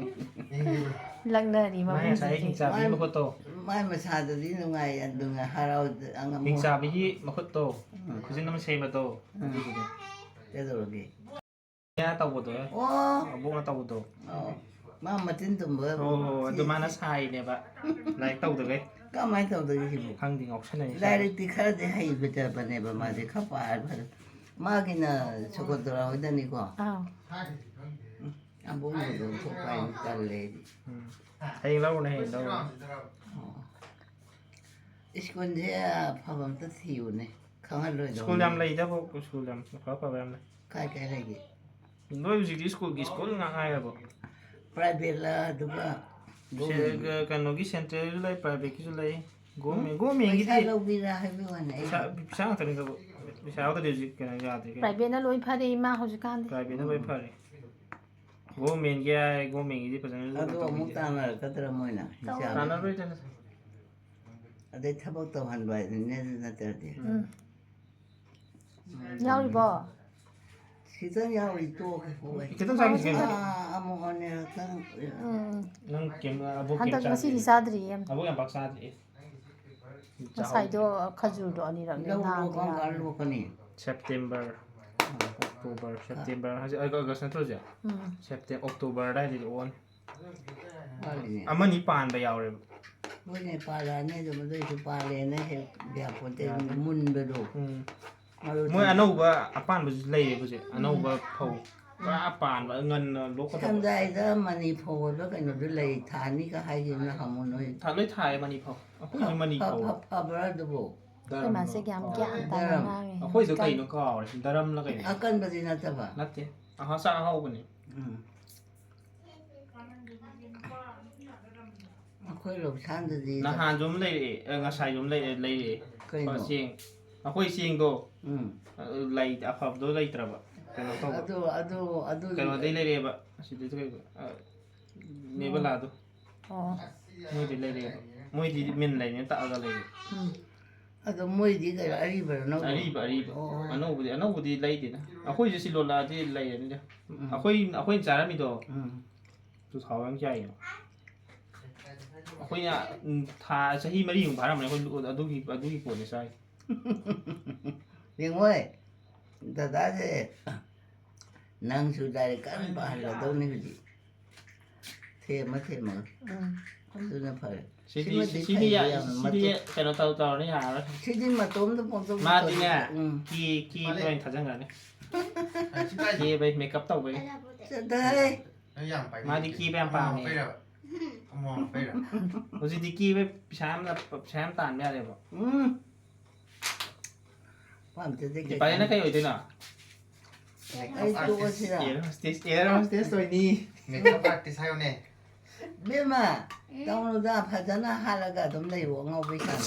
ꯂꯛꯅꯔꯤ ꯃꯥꯏ ꯉꯁꯥꯏ ꯃꯕꯨꯡꯁꯤꯡꯁꯦ꯫ ꯍꯤꯡꯆꯥꯕꯤ ꯃꯥꯏ, ꯃꯈꯨꯠꯇꯣ꯫ ꯃꯥꯏ ꯃꯁꯥꯗꯗꯤ ꯅꯨꯡꯉꯥꯏ, ꯑꯗꯨꯅ ꯍꯔꯥꯎ-, ꯑꯉꯝ-, ꯍꯤꯡꯆꯥꯕꯤꯒꯤ ꯃꯈꯨꯠꯇꯣ, ꯎꯝ꯫ ꯈꯨꯖꯤꯟ ꯑꯃ ꯁꯦꯝꯕꯗꯣ, ꯎꯝ꯫ ꯑꯗꯨꯗꯨꯅꯦ꯫ ꯀꯩꯗꯧꯔꯒꯦ? ꯃꯌꯥ ꯇꯧꯕꯗꯣ, ꯑꯣ꯫ ꯑꯕꯣꯛꯅ ꯇꯧꯕꯗꯣ꯫ ꯑꯣ꯫ ꯃꯥ ꯃꯆꯤꯟ ꯇꯨꯝꯕ ꯍꯣ, ꯍꯣ, ꯍꯣ, ꯑꯗꯨ ꯃꯥꯅ ꯁꯥꯏꯅꯦꯕ, ꯂꯥꯏꯔꯤꯛ ꯇꯧꯗꯈꯩ꯫ ꯀꯃꯥꯏꯅ ꯇꯧꯗꯣꯏꯅꯣ ꯁꯤꯕꯨ? ꯈꯪꯗꯦ, ꯉꯥꯎꯁꯟꯅꯩ ꯁꯥꯏ꯫ ꯂꯥꯏꯔꯤꯛꯇꯤ ꯈꯔꯗꯤ ꯍꯩꯕꯅꯦꯕ ꯃꯥꯁꯦ, ꯎꯝ꯫ ꯈꯔ ꯄꯥꯔ ꯐꯔꯦ꯫ ꯃꯥꯒꯤꯅ ꯁꯣꯀꯣꯟꯇꯣꯔꯥ ꯍꯣꯏꯗꯅꯤꯀꯣ꯫ ꯑꯥꯎ꯫ ꯎꯝ, ꯑꯕꯣꯛꯅ ꯍꯨꯟꯗꯣꯛ ꯊꯣꯛꯄ ꯍꯥꯏꯅ ꯇꯜꯂꯦ ꯑꯩꯗꯤ꯫ ꯎꯝ꯫ ꯍꯌꯦꯡ ꯂꯧꯔꯨꯅꯦ, ꯍꯌꯦꯡ ꯂꯧꯔꯨꯅꯦ꯫ ꯑꯣ꯫ ꯁ꯭ꯀꯨꯜꯁꯦ ꯑꯐꯕ ꯑꯝꯇ ꯊꯤꯌꯨꯅꯦ, ꯈꯪꯍꯜꯂꯣꯏꯗꯧꯅꯦ꯫ ꯁ꯭ꯀꯨꯜ ꯌꯥꯝ ꯂꯩꯗꯕꯣ, ꯁ꯭ꯀꯨꯜ ꯌꯥꯝ ꯑꯐ ꯑꯐꯕ ꯌꯥꯝ ꯂꯩ꯫ ꯀꯥꯏ ꯀꯥꯏ ꯂꯩꯒꯦ? ꯅꯣꯏ ꯍꯧꯖꯤꯛꯇꯤ ꯁ꯭ꯀꯨꯜꯒꯤ ꯁ꯭ꯀꯨꯜ ꯉꯥꯛ ꯉꯥꯏꯔꯕꯣ? ꯄ꯭ꯔꯥꯏꯚꯦꯠꯂ ꯑꯗꯨꯒ ꯁꯦ-, ꯒꯣꯔꯃꯦꯟꯒꯤ? ꯀ-, ꯀꯩꯅꯣꯒꯤ ꯁꯦꯟꯇ꯭ꯔꯦꯜꯒꯤꯁꯨ ꯂꯩ, ꯄ꯭ꯔꯥꯏꯚꯦꯠꯀꯤꯁꯨ ꯂꯩ꯫ ꯒꯣꯔꯃꯦꯟ, ꯎꯝ? ꯒꯣꯔꯃꯦꯟꯒꯤꯗꯤ ꯄꯩꯁꯥ ꯂꯧꯕꯤꯔꯥ ꯍꯥꯏꯕꯒꯤ ꯋꯥꯅꯤ ꯑꯩ꯫ ꯄꯩꯁꯥ, ꯄꯩꯁꯥ ꯉꯥꯛꯇꯅꯤ ꯇꯧꯕ꯫ ꯄꯩꯁꯥ ꯌꯥꯎꯗ꯭ꯔꯗꯤ ꯍꯧꯖꯤꯛ ꯀꯩꯅꯣ ꯌꯥꯗ꯭ꯔꯦ ꯀꯩꯅꯣ꯫ ꯄ꯭ꯔꯥꯏꯚꯦꯠꯅ ꯂꯣꯏ ꯐꯔꯦ ꯏꯃꯥ ꯍꯧꯖꯤꯛꯀꯥꯟꯗꯤ꯫ ꯄ꯭ꯔꯥꯏꯚꯦꯠꯅ ꯂꯣꯏ ꯐꯔꯦ꯫ ꯒꯣꯔꯃꯦꯟꯒꯤ ꯍꯥꯏ, ꯒꯣꯔꯃꯦꯟꯒꯤꯗꯤ ꯐꯖꯅꯁꯨ ꯑꯗꯨ ꯑꯃꯨꯛ ꯇꯧꯕꯤꯗꯦ꯫ ꯇꯥꯟꯅꯔꯛꯀꯗ꯭ꯔꯥ ꯃꯣꯏꯅ? ꯇꯧꯔꯛꯀꯅꯤ꯫ ꯍꯤꯡꯆꯥꯕꯤꯗ? ꯇꯥꯟꯅꯔꯣꯏꯗꯅ꯫ ꯑꯗꯩ ꯊꯕꯛ ꯇꯧꯍꯟꯕ ꯍꯥꯏꯗꯨꯅꯦ ꯑꯗꯨ ꯅꯠꯇ꯭ꯔꯗꯤ꯫ ꯎꯝ꯫ ꯌꯥꯎꯔꯤꯕꯣ? ꯈꯤꯇꯪ ꯌꯥꯎꯔꯤ ꯇꯣꯛꯈ꯭ꯔꯦ꯫ ꯈꯤꯇꯪ ꯆꯥꯈꯤꯁꯤ ꯀꯩꯅꯣ꯫ ꯑꯥ, ꯑꯃꯨꯛ ꯑꯣꯟꯅꯔꯛꯇꯅ꯫ ꯎꯝ ꯅꯪ ꯀꯩꯝ ꯑꯕꯣꯛ ꯀꯩꯝ ꯍꯟꯗꯛ ꯉꯁꯤꯗꯤ ꯆꯥꯗ꯭ꯔꯤ꯫ ꯆꯥꯗ꯭ꯔꯤꯌꯦ꯫ ꯑꯕꯣꯛ ꯌꯥꯝ ꯄꯥꯛ ꯆꯥꯗ꯭ꯔꯤ꯫ ꯉꯁꯥꯏꯗꯣ ꯈꯖꯨꯔꯗꯣ ꯑꯅꯤꯔꯛꯅꯦ ꯂꯧꯗꯣ ꯅꯍꯥꯟꯗꯤ ꯀꯔꯝ ꯀꯥꯟ ꯅꯍꯥꯟꯗꯤ꯫ ꯂꯣꯛꯀꯅꯤ? ꯁꯦꯞꯇꯦꯝꯕꯔ, ꯑꯣꯛꯇꯣꯕꯔ, ꯁꯦꯞꯇꯦꯝꯕꯔ ꯍꯧꯖꯤꯛ ꯑꯥꯒꯁ ꯅꯠꯇ꯭ꯔꯣ ꯍꯧꯖꯤꯛ? ꯎꯝ꯫ ꯁꯦꯞꯇꯦꯝ ꯑꯣꯛꯇꯣꯕꯔ ꯑꯗꯥꯏꯗꯩꯗꯤ ꯑꯣꯟ꯫ ꯋꯥꯠꯂꯤꯅꯦ꯫ ꯑꯃꯅꯤ ꯄꯥꯟꯕ ꯌꯥꯎꯔꯦꯕ꯫ ꯍꯣꯏꯅꯦ, ꯄꯥꯜꯂꯛꯑꯅꯤ ꯑꯗꯨꯝ, ꯑꯗꯨꯏꯁꯨ ꯄꯥꯜꯂꯦꯅ ꯍꯦꯛ ꯌꯥꯄꯣꯟꯇꯦ, ꯌꯥꯗꯦ꯫ ꯃꯨꯟꯕꯗꯣ꯫ ꯎꯝ꯫ ꯃꯔꯨ ꯃꯣꯏ ꯑꯅꯧꯕ ꯑꯄꯥꯟꯕꯁꯨ ꯂꯩꯌꯦꯕ ꯍꯧꯖꯤꯛ꯫ ꯑꯅꯧꯕ ꯐꯧ꯫ ꯄꯨꯔꯥ ꯄꯥꯟꯕ, ꯉꯟꯅ ꯂꯣꯛꯀꯗꯧꯕ꯫ ꯁꯝꯗꯥꯏꯗ ꯃꯅꯤ ꯐꯧ ꯑꯣꯏꯕ ꯀꯩꯅꯣꯗꯨ ꯂꯩ, ꯊꯥꯅꯤꯒ ꯍꯥꯏꯈꯤꯕ ꯅꯍꯥꯟꯃꯨꯛ ꯅꯣꯏ꯫ ꯊꯥ-, ꯂꯣꯏ ꯊꯥꯏꯌꯦ ꯃꯅꯤ ꯐꯧ꯫ ꯑꯩꯈꯣꯏꯁꯨ ꯃꯅꯤ ꯐ-, ꯐꯧ꯫ ꯐ-, ꯐꯕ꯭ꯔꯥ ꯑꯗꯨꯕꯨ? ꯑꯩꯈꯣꯏ ꯃꯥꯁꯦ ꯌꯥꯝ ꯒ꯭ꯌꯥꯟ ꯇꯥꯅ ꯗꯔꯝ꯫ ꯉꯥꯡꯉꯦ ꯑꯩꯈꯣꯏꯗꯣ ꯍꯧꯖꯤꯛꯀꯥꯟ꯫ ꯀꯩꯅꯣ ꯀꯥꯎꯔꯦ꯫ ꯗꯔꯝꯂ ꯀꯩꯅꯣ? ꯑꯀꯟꯕꯗꯤ ꯅꯠꯇꯕ꯫ ꯅꯠꯇꯦ꯫ ꯑꯍ-, ꯆꯥꯛ ꯑꯍꯥꯎꯕꯅꯦ꯫ ꯎꯝ꯫ ꯑꯩꯈꯣꯏ ꯂꯧꯁꯥꯟꯗꯗꯤ ꯅꯍꯥꯟꯁꯨ ꯑꯃ ꯂꯩꯔꯛꯑꯦ, ꯑ, ꯉꯁꯥꯏꯁꯨ ꯑꯃ ꯂꯩꯔꯛꯑꯦ, ꯂꯩꯔꯛꯑꯦ꯫ ꯀꯩꯅꯣ? ꯆꯦꯡ꯫ ꯑꯩꯈꯣꯏ ꯆꯦꯡꯗꯣ, ꯎꯝ꯫ ꯑ, ꯂꯩ ꯑꯐꯕꯗꯣ ꯂꯩꯇ꯭ꯔꯕ꯫ ꯀꯩꯅꯣ ꯇꯧꯕ꯫ ꯑꯗꯨ, ꯑꯗꯨ, ꯑꯗꯨ ꯀꯩꯅꯣꯗꯩ ꯂꯩꯔꯛꯑꯦꯕ꯫ ꯑꯁꯤꯗꯩ ꯀꯩꯕ, ꯑ, ꯅꯦꯕꯂꯥꯗꯣ꯫ ꯑꯣ꯫ ꯃꯣꯏꯗꯤ ꯂꯩꯔꯛꯑꯦꯕ꯫ ꯃꯣꯏꯗꯤ ꯃꯤꯟ ꯂꯩꯅꯦ ꯇꯛꯑꯒ ꯂꯩꯔꯦ꯫ ꯎꯝ꯫ ꯑꯗꯣ ꯃꯣꯏꯗꯤ ꯀꯩꯅꯣ, ꯑꯔꯤꯕꯔꯣ ꯑꯅꯧꯕꯔꯣ? ꯑꯔꯤꯕ, ꯑꯔꯤꯕ꯫ ꯑꯣ꯫ ꯑꯅꯧꯕꯗꯤ, ꯑꯅꯧꯕꯗꯤ ꯂꯩꯗꯦꯗ꯫ ꯑꯩꯈꯣꯏꯁꯨ ꯁꯤ ꯂꯣꯜꯂꯛꯑꯗꯤ ꯂꯩꯔꯅꯤꯗ꯫ ꯎꯝ꯫ ꯑꯩꯈꯣꯏ, ꯑꯩꯈꯣꯏꯅ ꯆꯥꯔꯝꯃꯤꯗꯣ ꯎꯝ꯫ two thousand ꯀꯌꯥꯒꯤꯅꯣ? ꯑꯩꯈꯣꯏꯅ, ꯎꯝ, ꯊꯥ, ꯆꯍꯤ ꯃꯔꯤꯃꯨꯛ ꯐꯥꯔꯝꯃꯅꯤ ꯑꯩꯈꯣꯏ ꯂꯣ-, ꯑꯗꯨꯒꯤ, ꯑꯗꯨꯒꯤ ꯄꯣꯠꯅꯤ ꯆꯥꯔꯤꯗꯣ꯫ ꯌꯦꯡꯉꯣꯏ, ꯗꯗꯥꯁꯦ, ꯅꯪꯁꯨ ꯂꯥꯏꯔꯤꯛ ꯀꯟꯅ ꯄꯥꯍꯜꯂꯗꯧꯅꯤ ꯍꯧꯖꯤꯛ꯫ ꯊꯦꯝꯃ ꯊꯦꯝꯃꯒ꯫ ꯎꯝ꯫ ꯑꯗꯨꯅ ꯐꯔꯦ꯫ ꯁꯤꯗꯤ, ꯁꯤꯃꯗꯤ ꯁꯤꯗꯤ ꯐꯩ, ꯌꯥ-, ꯌꯥꯝ ꯁꯤꯗꯤ ꯃꯇꯤꯛ ꯀꯩꯅꯣ ꯇꯧ-, ꯇꯧꯔꯅꯤ, ꯌꯥꯔꯔꯣꯏ꯫ ꯁꯤꯗꯤ ꯃꯇꯣꯝꯗ ꯄꯣꯛꯆꯧ ꯃꯥꯗꯤꯅꯦ, ꯃꯇꯣꯝꯗ꯫ ꯎꯝ꯫ ꯀꯦ-, ꯀꯦꯕ ꯑꯣꯏꯅ ꯊꯥꯖꯟꯈ꯭ꯔꯅꯤ꯫ ꯁꯤ ꯀꯥꯏꯗ? ꯀꯦꯕꯩ, makeup ꯇꯧꯕꯩ꯫ ꯑꯩꯅꯕꯨꯗꯤ꯫ ꯆꯠꯊꯍꯦ꯫ ꯅꯪ ꯌꯥꯝ ꯄꯥꯏꯅꯤꯡꯉꯦ꯫ ꯃꯥꯗꯤ ꯀꯦꯕ ꯌꯥꯝ ꯄꯥꯝꯃꯦ꯫ ꯑꯃꯨꯛ ꯄꯩꯔꯕ? ꯑꯃꯨꯛ ꯄꯩꯔꯕ? ꯍꯧꯖꯤꯛꯇꯤ ꯀꯦꯕ ꯄꯩꯁꯥ ꯌꯥꯝꯅ, ꯄꯩꯁꯥ ꯌꯥꯝ ꯇꯥꯟꯕ ꯌꯥꯔꯦꯕ꯫ ꯎꯝ꯫ ꯄꯥꯝꯖꯗꯦ ꯀꯩ ꯗꯤꯄꯥꯂꯤꯅ ꯀꯩ ꯑꯣꯏꯗꯣꯏꯅꯣ? ꯑꯩ ꯇꯣꯛꯑꯁꯤꯔ? Air hostess, air hostess ꯑꯣꯏꯅꯤ꯫ Makeup artist ꯍꯥꯏꯌꯣꯅꯦ꯫ ꯏꯕꯦꯝꯃ, ꯇꯧꯅꯨꯗ, ꯐꯖꯅ ꯍꯥꯠꯂꯒ ꯑꯗꯨꯝ ꯂꯩꯌꯣ, ꯑꯉꯥꯎꯕꯩ ꯆꯥꯡ꯫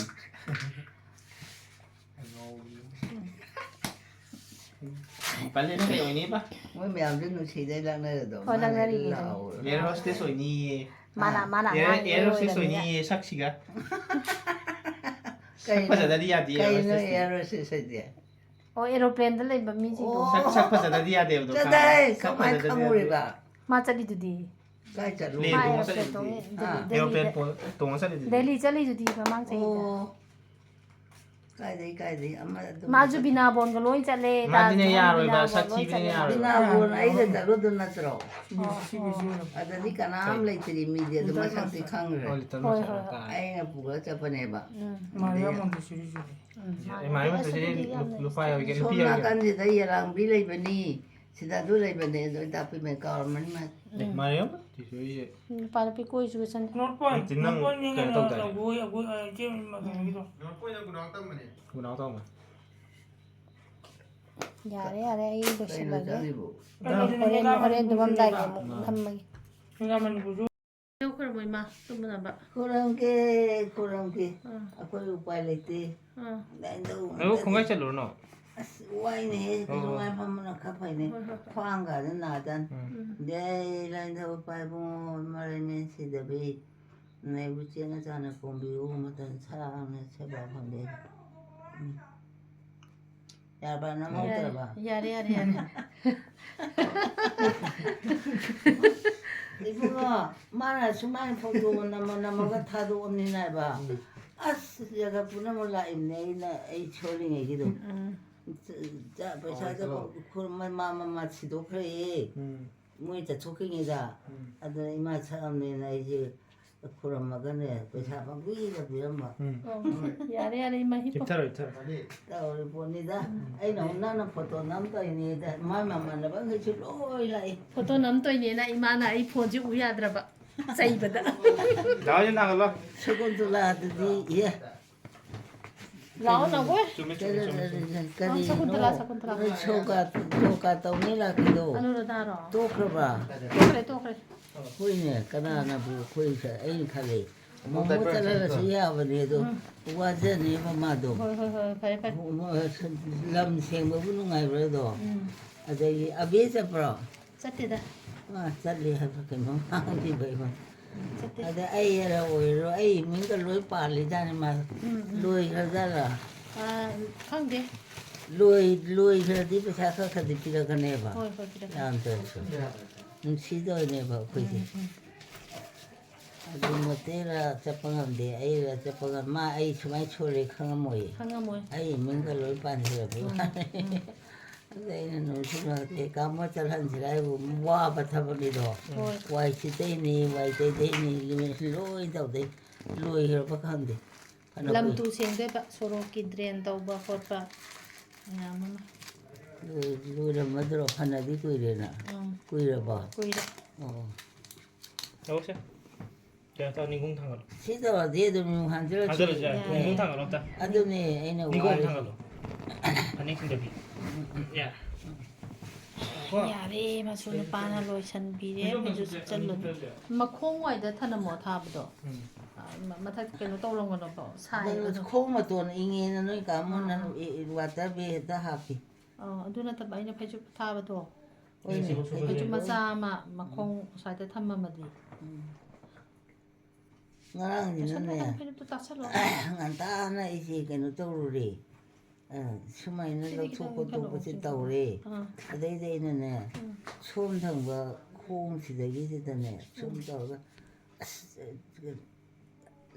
ꯗꯤꯄꯥꯂꯤꯅ ꯀꯩ ꯑꯣꯏꯅꯤꯕ? ꯃꯣꯏ ꯃꯌꯥꯝꯁꯨ ꯅꯨꯡꯁꯤꯗꯩ ꯂꯥꯛꯅꯔꯗꯣ꯫ ꯍꯣꯏ, ꯂꯥꯛꯅꯔꯤꯅꯦ ꯑꯗꯨꯝ꯫ ꯂꯥꯛꯑꯣ꯫ Air hostess ꯑꯣꯏꯅꯤꯌꯦ꯫ ꯃꯥꯅ, ꯃꯥꯅ Air, ꯑꯉꯥꯡꯒꯤ air hostess ꯑꯣꯏꯔꯕꯅꯤꯅ꯫ ꯑꯣꯏꯅꯤꯌꯦ, ꯁꯛꯁꯤꯒ꯫ ꯁꯛ ꯀꯩꯅꯣ? ꯐꯖꯗꯗꯤ ꯌꯥꯗꯦ, air ꯀꯩꯅꯣ hostess ꯇꯤ꯫ air hostess ꯍꯥꯏꯗꯤ? ꯑꯣ, ꯑꯦꯔꯣꯄ꯭ꯂꯦꯟꯗ ꯂꯩꯕ ꯃꯤꯁꯤꯡꯗꯣ꯫ ꯁꯛ ꯁꯛ ꯐꯖꯗꯗꯤ ꯌꯥꯗꯦꯕꯗꯣ꯫ ꯆꯠꯂꯍꯦ, ꯁꯛ ꯀꯃꯥꯏꯅ ꯐꯖꯗꯗꯤ ꯈꯪꯉꯨꯔꯤꯕ? ꯃꯥ ꯆꯠꯂꯤꯗꯨꯗꯤ꯫ ꯀꯥꯏ ꯆꯠꯂꯨ? ꯄ꯭ꯂꯦꯟ ꯃꯥ ꯇꯣꯡꯉ ꯑꯦꯔꯣꯄ꯭ꯂꯦꯟ ꯆꯠꯂꯤꯗꯨꯗꯤ꯫ ꯇꯣꯡꯉꯦ꯫ ꯑꯥ꯫ ꯗꯦꯜꯂꯤꯗ ꯑꯦꯔꯣꯄ꯭ꯂꯦꯟ ꯄꯣ- ꯇꯣꯡꯉ ꯆꯠꯂꯤꯗꯨꯗꯤ꯫ ꯗꯦꯜꯂꯤ ꯆꯠꯂꯤꯗꯨꯗꯤ ꯃꯃꯥꯡ ꯆꯍꯤꯗ꯫ ꯑꯣ꯫ ꯀꯥꯏꯗꯩ, ꯀꯥꯏꯗꯩ? ꯑꯃ ꯑꯗꯨꯝ ꯃꯥꯁꯨ ꯕꯤꯅꯥꯕꯣꯟꯒ ꯂꯣꯏ ꯆꯠꯂꯦ꯫ ꯃꯥꯗꯤꯅꯦ ꯇꯥꯖ ꯃꯍꯜ ꯌꯥꯔꯣꯏꯕ, ꯕꯤꯅꯥꯕꯣꯟ ꯁꯛ ꯂꯣꯏ ꯊꯤꯕꯅꯤꯅ ꯆꯠꯂꯦ꯫ ꯌꯥꯔꯣꯏꯕ꯫ ꯕꯤꯅꯥꯕꯣꯟ ꯑꯩꯒ ꯆꯠꯂꯨꯗꯨ ꯅꯠꯇ꯭ꯔꯣ? ꯑꯣ꯫ ꯑꯗꯗꯤ ꯀꯅꯥꯝ ꯂꯩꯇ꯭ꯔꯤ, ꯃꯤꯗꯤ ꯑꯗꯨ ꯃꯁꯛꯇꯤ ꯈꯪꯈ꯭ꯔꯦ꯫ ꯑꯣ, ꯂꯤꯇꯜ ꯍꯣꯏ, ꯃꯥꯁꯇꯔ ꯍꯣꯏ, ꯍꯣꯏ꯫ ꯇꯥꯔꯦ꯫ ꯑꯩꯅ ꯄꯨꯔ ꯆꯠꯄꯅꯦꯕ꯫ ꯎꯝ꯫ ꯃꯥꯔꯤꯌꯥ ꯃꯣꯟꯇꯦꯁꯣꯔꯤꯁꯨ꯫ ꯎꯝ, ꯑꯦ, ꯃꯥꯔꯤꯌꯥ ꯑꯁ, ꯃꯣꯟꯇꯦꯁꯣꯔꯤ ꯑꯗꯨꯗꯤ ꯌꯥꯝꯅ ꯅꯨꯄꯥ ꯌꯥꯎꯏ ꯀꯩꯅꯣ, ꯁꯣꯝ ꯅꯨꯄꯤ ꯌꯥꯎꯏ ꯀꯩꯅꯣ꯫ ꯅꯥꯀꯟꯁꯤꯗ ꯌꯦꯂꯥꯡꯕꯤ ꯂꯩꯕꯅꯤ, ꯁꯤꯗ ꯑꯗꯨ ꯂꯩꯕꯅꯦ, ꯑꯗꯨ ꯇꯥꯛꯄꯤꯕꯅꯦ, ꯀꯥꯎꯔꯝꯃꯅꯤ ꯃꯥ꯫ ꯑꯦ, ꯃꯥꯔꯤꯌꯥ ꯃꯣꯟꯇꯦꯁꯣꯔꯤꯁꯦ ꯎꯝ, ꯅꯨꯄꯥ ꯅꯨꯄꯤ ꯀꯣꯏꯁꯨ ꯆꯠꯅꯤ꯫ ꯅꯣꯔꯠ ꯄꯣꯏꯟ, ꯅꯠꯇꯦ, ꯅꯪ ꯅꯣꯔꯠ ꯄꯣꯏꯟ ꯀꯩꯅꯣ ꯇꯧꯗꯥꯏꯅꯦ? ꯑꯒꯣꯏ, ꯑꯒꯣꯏ, ꯑ, ꯏꯆꯦ ꯀꯩꯅꯣꯒꯤꯗꯣ꯫ ꯒꯨꯅꯥꯎ ꯇꯧꯕꯅꯦ꯫ ꯌꯥꯔꯦ, ꯌꯥꯔꯦ, ꯑꯩ ꯀꯩꯅꯣ ꯂꯣꯏꯁꯤꯜꯂꯒꯦ꯫ ꯆꯠꯂꯤꯕꯨ? ꯀꯩꯅꯣꯗꯨꯅꯦ, ꯍꯣꯔꯦꯟ, ꯃꯦꯒꯥ ꯍꯣꯔꯦꯟ ꯇꯨꯝꯃꯝꯗꯥꯏꯒꯤ ꯑꯃꯨꯛ ꯑꯥ꯫ ꯅꯝꯃꯒꯦ꯫ ꯃꯦꯒꯥ ꯃꯅꯤꯄꯨꯔꯁꯨ꯫ ꯌꯧꯈ꯭ꯔꯕꯣ, ꯏꯃꯥ? ꯇꯨꯝꯅꯕ꯫ ꯈꯨꯔꯝꯒꯦ, ꯈꯨꯔꯝꯒꯦ꯫ ꯑꯥ, ꯑꯩꯈꯣꯏ ꯎꯄꯥꯏ ꯂꯩꯇꯦ꯫ ꯑꯥ꯫ ꯂꯥꯏꯟꯗꯧ ꯑꯗꯨ ꯈꯣꯡꯒꯥꯏ ꯆꯠꯂꯨꯔꯅꯣ? ꯑꯁ, ꯋꯥꯏꯅꯦꯍꯦ, ꯑꯣ꯫ ꯁꯨꯃꯥꯏꯅ ꯐꯝꯕꯅ ꯈꯔ ꯐꯩꯅꯦ꯫ ꯍꯣꯏ, ꯍꯣꯏ, ꯍꯣꯏ꯫ ꯈ꯭ꯋꯥꯡꯒꯥꯁꯦ ꯅꯥꯗꯅ꯫ ꯎꯝ꯫ ꯎꯝ꯫ ꯗꯦ, ꯂꯥꯏꯟꯗꯧ ꯎꯄꯥꯏ ꯏꯕꯨꯡꯉꯣ, ꯃꯔꯩ ꯃꯦꯟ ꯁꯤꯗꯕꯤ꯫ ꯅꯩꯕꯨ ꯆꯦꯡ ꯆꯥꯅ ꯀꯣꯝꯕꯤꯌꯨ, ꯃꯇꯝ ꯁꯥꯡꯅ ꯁꯦꯕꯥ ꯐꯪꯕꯤꯌꯨ꯫ ꯎꯝ꯫ ꯌꯥꯔꯕ, ꯅꯪ ꯌꯥꯔꯦ, ꯍꯧꯗ꯭ꯔꯕ? ꯌꯥꯔꯦ, ꯌꯥꯔꯦ, ꯌꯥꯔꯦ꯫ ꯏꯕꯨꯡꯉꯣ, ꯃꯥꯅ ꯁꯨꯃꯥꯏꯅ ꯐꯣꯇꯣ ꯅꯝꯃ ꯅꯝꯃꯒ ꯊꯥꯗꯣꯛꯑꯝꯅꯤꯅ ꯍꯥꯏꯕ꯫ ꯑꯁ, ꯖꯒꯠ ꯄꯨꯝꯅꯃꯛ ꯂꯥꯛꯏꯕꯅꯦ, ꯑꯩꯅ, ꯑꯩ ꯁꯣꯜꯂꯤꯉꯩꯒꯤꯗꯣ꯫ ꯎꯝ꯫ ꯆ-, ꯆ-, ꯄꯩꯁꯥꯗꯣ ꯈꯨꯔ-, ꯃꯃꯥ, ꯃꯃꯥ ꯁꯤꯗꯣꯛꯈ꯭ꯔꯦꯌꯦ꯫ ꯎꯝ꯫ ꯃꯣꯏ ꯆꯠꯊꯣꯛꯈꯤꯉꯩꯗ꯫ ꯎꯝ꯫ ꯑꯗꯨꯅ ꯏꯃꯥ ꯁꯛꯑꯝꯅꯦꯅ ꯑꯩꯁꯦ ꯈꯨꯔꯝꯃꯒꯅꯦ, ꯄꯩꯁꯥ ꯄꯪꯄꯤꯗ ꯄꯤꯔꯝꯕ꯫ ꯎꯝ꯫ ꯑꯣ, ꯌꯥꯔꯦ, ꯌꯥꯔꯦ, ꯏꯃꯥ, ꯍꯤꯞꯄꯣ꯫ ꯍꯤꯞꯊꯔꯣ, ꯍꯤꯞꯊꯔꯣ꯫ ꯇꯧꯔꯤ ꯄꯣꯠꯅꯤꯗ꯫ ꯑꯩꯅ ꯑꯃꯨꯛ ꯅꯪꯅ ꯐꯣꯇꯣ ꯅꯝ ꯇꯧꯔꯤꯅꯦꯗ꯫ ꯃꯥꯏ ꯃꯃꯥꯟꯅꯕꯈꯩꯁꯨ ꯂꯣꯏ ꯂꯥꯛꯏ꯫ ꯐꯣꯇꯣ ꯅꯝꯗꯣꯏꯅꯦꯅ ꯏꯃꯥꯅ ꯑꯩ ꯐꯣꯟꯁꯦ ꯎ ꯌꯥꯗ꯭ꯔꯕ꯫ ꯆꯩꯕꯗ꯫ ꯗꯥ ꯍꯣꯏꯁꯦ ꯅꯥꯒꯜꯂꯣ꯫ ꯁꯒꯨꯟꯇꯂꯥꯗꯨꯗꯤ, ꯏꯍꯦ꯫ ꯂꯥꯛꯑꯣ, ꯂꯥꯛꯑꯣ꯫ ꯆꯨꯝꯃꯦ, ꯆꯨꯝꯃꯦ, ꯆꯨꯝꯃꯦ, ꯆꯨꯝꯃꯦ꯫ ꯀꯔꯤ, ꯑ, ꯁꯒꯨꯟꯇꯂꯥ, ꯁꯒꯨꯟꯇꯂꯥ꯫ ꯅꯣꯏ ꯁꯣꯒꯥ, ꯁꯣꯒꯥ ꯇꯧꯅꯤ ꯂꯥꯛꯄꯤꯗꯣ꯫ ꯑꯅꯨꯔꯥꯙꯥꯔꯣ? ꯇꯣꯛꯈ꯭ꯔꯕ? ꯇꯣꯛꯈ꯭ꯔꯦ, ꯇꯣꯛꯈ꯭ꯔꯦ꯫ ꯍꯣꯏꯅꯦ, ꯀꯅꯥꯅꯕꯨ ꯑꯩꯈꯣꯏ ꯁ-, ꯑꯩꯅ ꯈꯜꯂꯤ꯫ ꯃꯣꯃꯣ ꯆꯠꯍꯜꯂꯁꯨ ꯌꯥꯕꯅꯦ ꯑꯗꯣ, ꯎꯝ꯫ ꯋꯥꯖꯅꯦꯕ ꯃꯥꯗꯣ꯫ ꯍꯣꯏ, ꯍꯣꯏ, ꯍꯣꯏ, ꯐꯔꯦ, ꯐꯔꯦ꯫ ꯃꯣ-, ꯃꯣ-, ꯂꯝ ꯁꯦꯡꯕꯕꯨ ꯅꯨꯡꯉꯥꯏꯕ꯭ꯔꯥ ꯑꯗꯣ? ꯎꯝ꯫ ꯑꯗꯒꯤ ꯑꯕꯦ ꯆꯠꯄ꯭ꯔꯣ? ꯆꯠꯇꯦꯗ꯫ ꯃꯥ ꯆꯠꯂꯤ ꯍꯥꯏꯕ ꯀꯩꯅꯣꯝ ꯉꯥꯡꯈꯤꯕ ꯑꯩꯉꯣꯟꯗ꯫ ꯆꯠꯇꯦ꯫ ꯑꯗ ꯑꯩ ꯑꯣꯏꯔꯣ, ꯑꯩ ꯃꯤꯡꯒ ꯂꯣꯏ ꯄꯥꯜꯂꯤꯖꯥꯠꯅꯤ ꯃꯥ꯫ ꯎꯝ, ꯎꯝ꯫ ꯂꯣꯏꯈ꯭ꯔꯖꯥꯠꯂ? ꯑ, ꯈꯪꯗꯦ꯫ ꯂꯣꯏ ꯂꯣꯏꯈ꯭ꯔꯗꯤ ꯄꯩꯁꯥ ꯈꯔ ꯈꯔꯗꯤ ꯄꯤꯔꯛꯀꯅꯦꯕ꯫ ꯍꯣꯏ, ꯍꯣꯏ, ꯄꯤꯔꯛꯀꯅꯤ꯫ ꯌꯥꯝꯗ꯭ꯔꯁꯨ꯫ ꯅꯨꯡꯁꯤꯗꯣꯏꯅꯦꯕ ꯑꯩꯈꯣꯏꯁꯦ꯫ ꯎꯝ, ꯎꯝ꯫ ꯑꯗꯨ ꯃꯇꯦꯛꯔ ꯆꯠꯄ ꯉꯝꯗꯦ, ꯑꯩꯔ ꯆꯠꯄ ꯉꯝ-, ꯃꯥ ꯑꯩ ꯁꯨꯃꯥꯏꯅ ꯁꯣꯜꯂꯦ ꯈꯪꯉꯝꯃꯣꯏ꯫ ꯈꯪꯉꯝꯃꯣꯏ꯫ ꯑꯩ ꯏꯃꯨꯡꯒ ꯂꯣꯏ ꯄꯥꯟꯈ꯭ꯔꯕ ꯎꯝ, ꯋꯥꯅꯤ꯫ ꯎꯝ꯫ ꯑꯗ ꯑꯩꯅ ꯅꯨꯡꯁꯤꯃꯛꯇꯦ, "ꯀꯥꯃꯣ ꯆꯠꯍꯟꯁꯤꯔꯥ ꯍꯥꯏꯕꯨ ꯋꯥꯕ ꯊꯕꯛꯅꯤꯗꯣ꯫ ꯍꯣꯏ꯫ ꯋꯥꯏ ꯁꯤꯠꯇꯩꯅꯤ, ꯋꯥꯏ ꯇꯩꯗꯩꯅꯤ, ꯂꯣꯏ ꯇꯧꯗꯩ, ꯂꯣꯏꯈ꯭ꯔꯕ ꯈꯪꯗꯦ꯫ ꯐꯅ ꯂꯝ ꯀꯨꯏ- ꯇꯨ ꯁꯦꯡꯗꯣꯏꯕ, ꯁꯣꯔꯣꯛꯀꯤ ꯗ꯭ꯔꯦꯟ ꯇꯧꯕ ꯈꯣꯠꯄ ꯃꯌꯥꯝ ꯑꯃ꯫ ꯂꯣꯏ-, ꯂꯣꯏꯔꯝꯃꯗ꯭ꯔꯣ? ꯐꯅꯗꯤ ꯀꯨꯏꯔꯦꯅ꯫ ꯎꯝ꯫ ꯀꯨꯏꯔꯕꯣ? ꯀꯨꯏꯔꯦ꯫ ꯑꯣ꯫ ꯂꯧꯁꯦ꯫ ꯀꯩꯅꯣ ꯇꯧ, ꯅꯤꯡꯈꯣꯡ ꯊꯥꯡꯒꯠꯂꯣ꯫ ꯁꯤ ꯇꯧꯔꯗꯤ ꯑꯗꯨꯝ ꯌꯨꯡ ꯍꯥꯟꯖꯤꯜꯂꯁꯨ ꯊꯥꯡꯖꯤꯜꯂꯁꯨ ꯌꯥꯏ꯫ ꯌꯥꯏ꯫ ꯅꯤꯡꯈꯣꯡ ꯊꯥꯡꯒꯠꯂꯣ ꯑꯝꯇ꯫ ꯑꯗꯨꯅꯦ ꯑꯩꯅ ꯅꯤꯡꯈꯣꯡ ꯋꯥꯔꯤꯁꯦ꯫ ꯊꯥꯡꯒꯠꯂꯣ꯫ ꯐꯅꯦꯛ ꯁꯤꯡꯗꯕꯤ꯫ ꯌꯥ꯫ ꯀꯣ? ꯌꯥꯔꯦ, ꯃꯁꯨ ꯅꯨꯄꯥꯅ ꯂꯣꯏꯁꯟꯕꯤꯔꯦ, ꯐꯩꯖꯨꯞ ꯑꯩꯈꯣꯏꯁꯨ ꯃꯆꯨ ꯆꯠꯂꯨꯅꯤ꯫ ꯐꯖꯕ꯫ ꯃꯈꯣꯡ ꯋꯥꯏꯗ ꯊꯅꯝꯃꯣ ꯑꯊꯥꯕꯗꯣ꯫ ꯎꯝ꯫ ꯑ, ꯃ-, ꯃꯊꯛ ꯀꯩꯅꯣ ꯇꯧꯔꯝꯒꯅꯣꯕ, ꯁꯥꯏꯌꯦꯕ ꯑꯗꯨ ꯑꯗꯨꯝ꯫ ꯈꯣꯡ ꯃꯇꯣꯟ ꯏꯪꯉꯦꯅ ꯅꯣꯏ ꯀꯥꯃꯣꯅ ꯑꯥ, ꯑꯥ꯫ ꯏ-, ꯏ-, ꯋꯥꯇꯔ ꯕꯦꯒ ꯍꯦꯛꯇ ꯍꯥꯞꯄꯤ꯫ ꯑ, ꯑꯗꯨ ꯅꯠꯇꯕ ꯑꯩꯅ ꯐꯩꯖꯨꯞ ꯑꯊꯥꯕꯗꯣ꯫ ꯍꯣꯏꯅꯦ, ꯐꯩꯖꯨꯞ ꯐꯩꯖꯨꯞ ꯃꯆꯥ ꯑꯃ ꯎꯝ꯫ ꯃꯈꯣꯡ ꯁ꯭ꯋꯥꯏꯗ ꯊꯝꯃꯝꯃꯗꯤ꯫ ꯎꯝ꯫ ꯉꯔꯥꯡꯁꯤꯅꯅꯦ, ꯇꯥꯁꯜꯂꯣ, ꯐꯩꯖꯨꯞꯇꯣ ꯇꯥꯁꯜꯂꯣ꯫ ꯉꯟꯇꯥꯅ ꯑꯩꯁꯦ ꯀꯩꯅꯣ ꯇꯧꯔꯨꯔꯦ꯫ ꯑ, ꯁꯨꯃꯥꯏꯅ ꯁꯤꯗꯤ ꯂꯧꯊꯣꯛ ꯈꯤꯇꯪ ꯈꯣꯠꯇꯣꯛꯄꯁꯦ ꯏꯟꯈꯠꯂꯛꯑꯣ, ꯇꯧꯔꯦ꯫ ꯑꯥ꯫ ꯑꯗꯩꯗꯤ ꯑꯩꯅꯅꯦ, ꯎꯝ꯫ ꯁꯣꯝ ꯊꯪꯕ ꯈꯣꯡꯁꯤꯗꯒꯤꯁꯤꯗꯅꯦ, ꯁꯨꯝ ꯎꯝ꯫ ꯇꯧꯔꯒ, ꯑꯁ,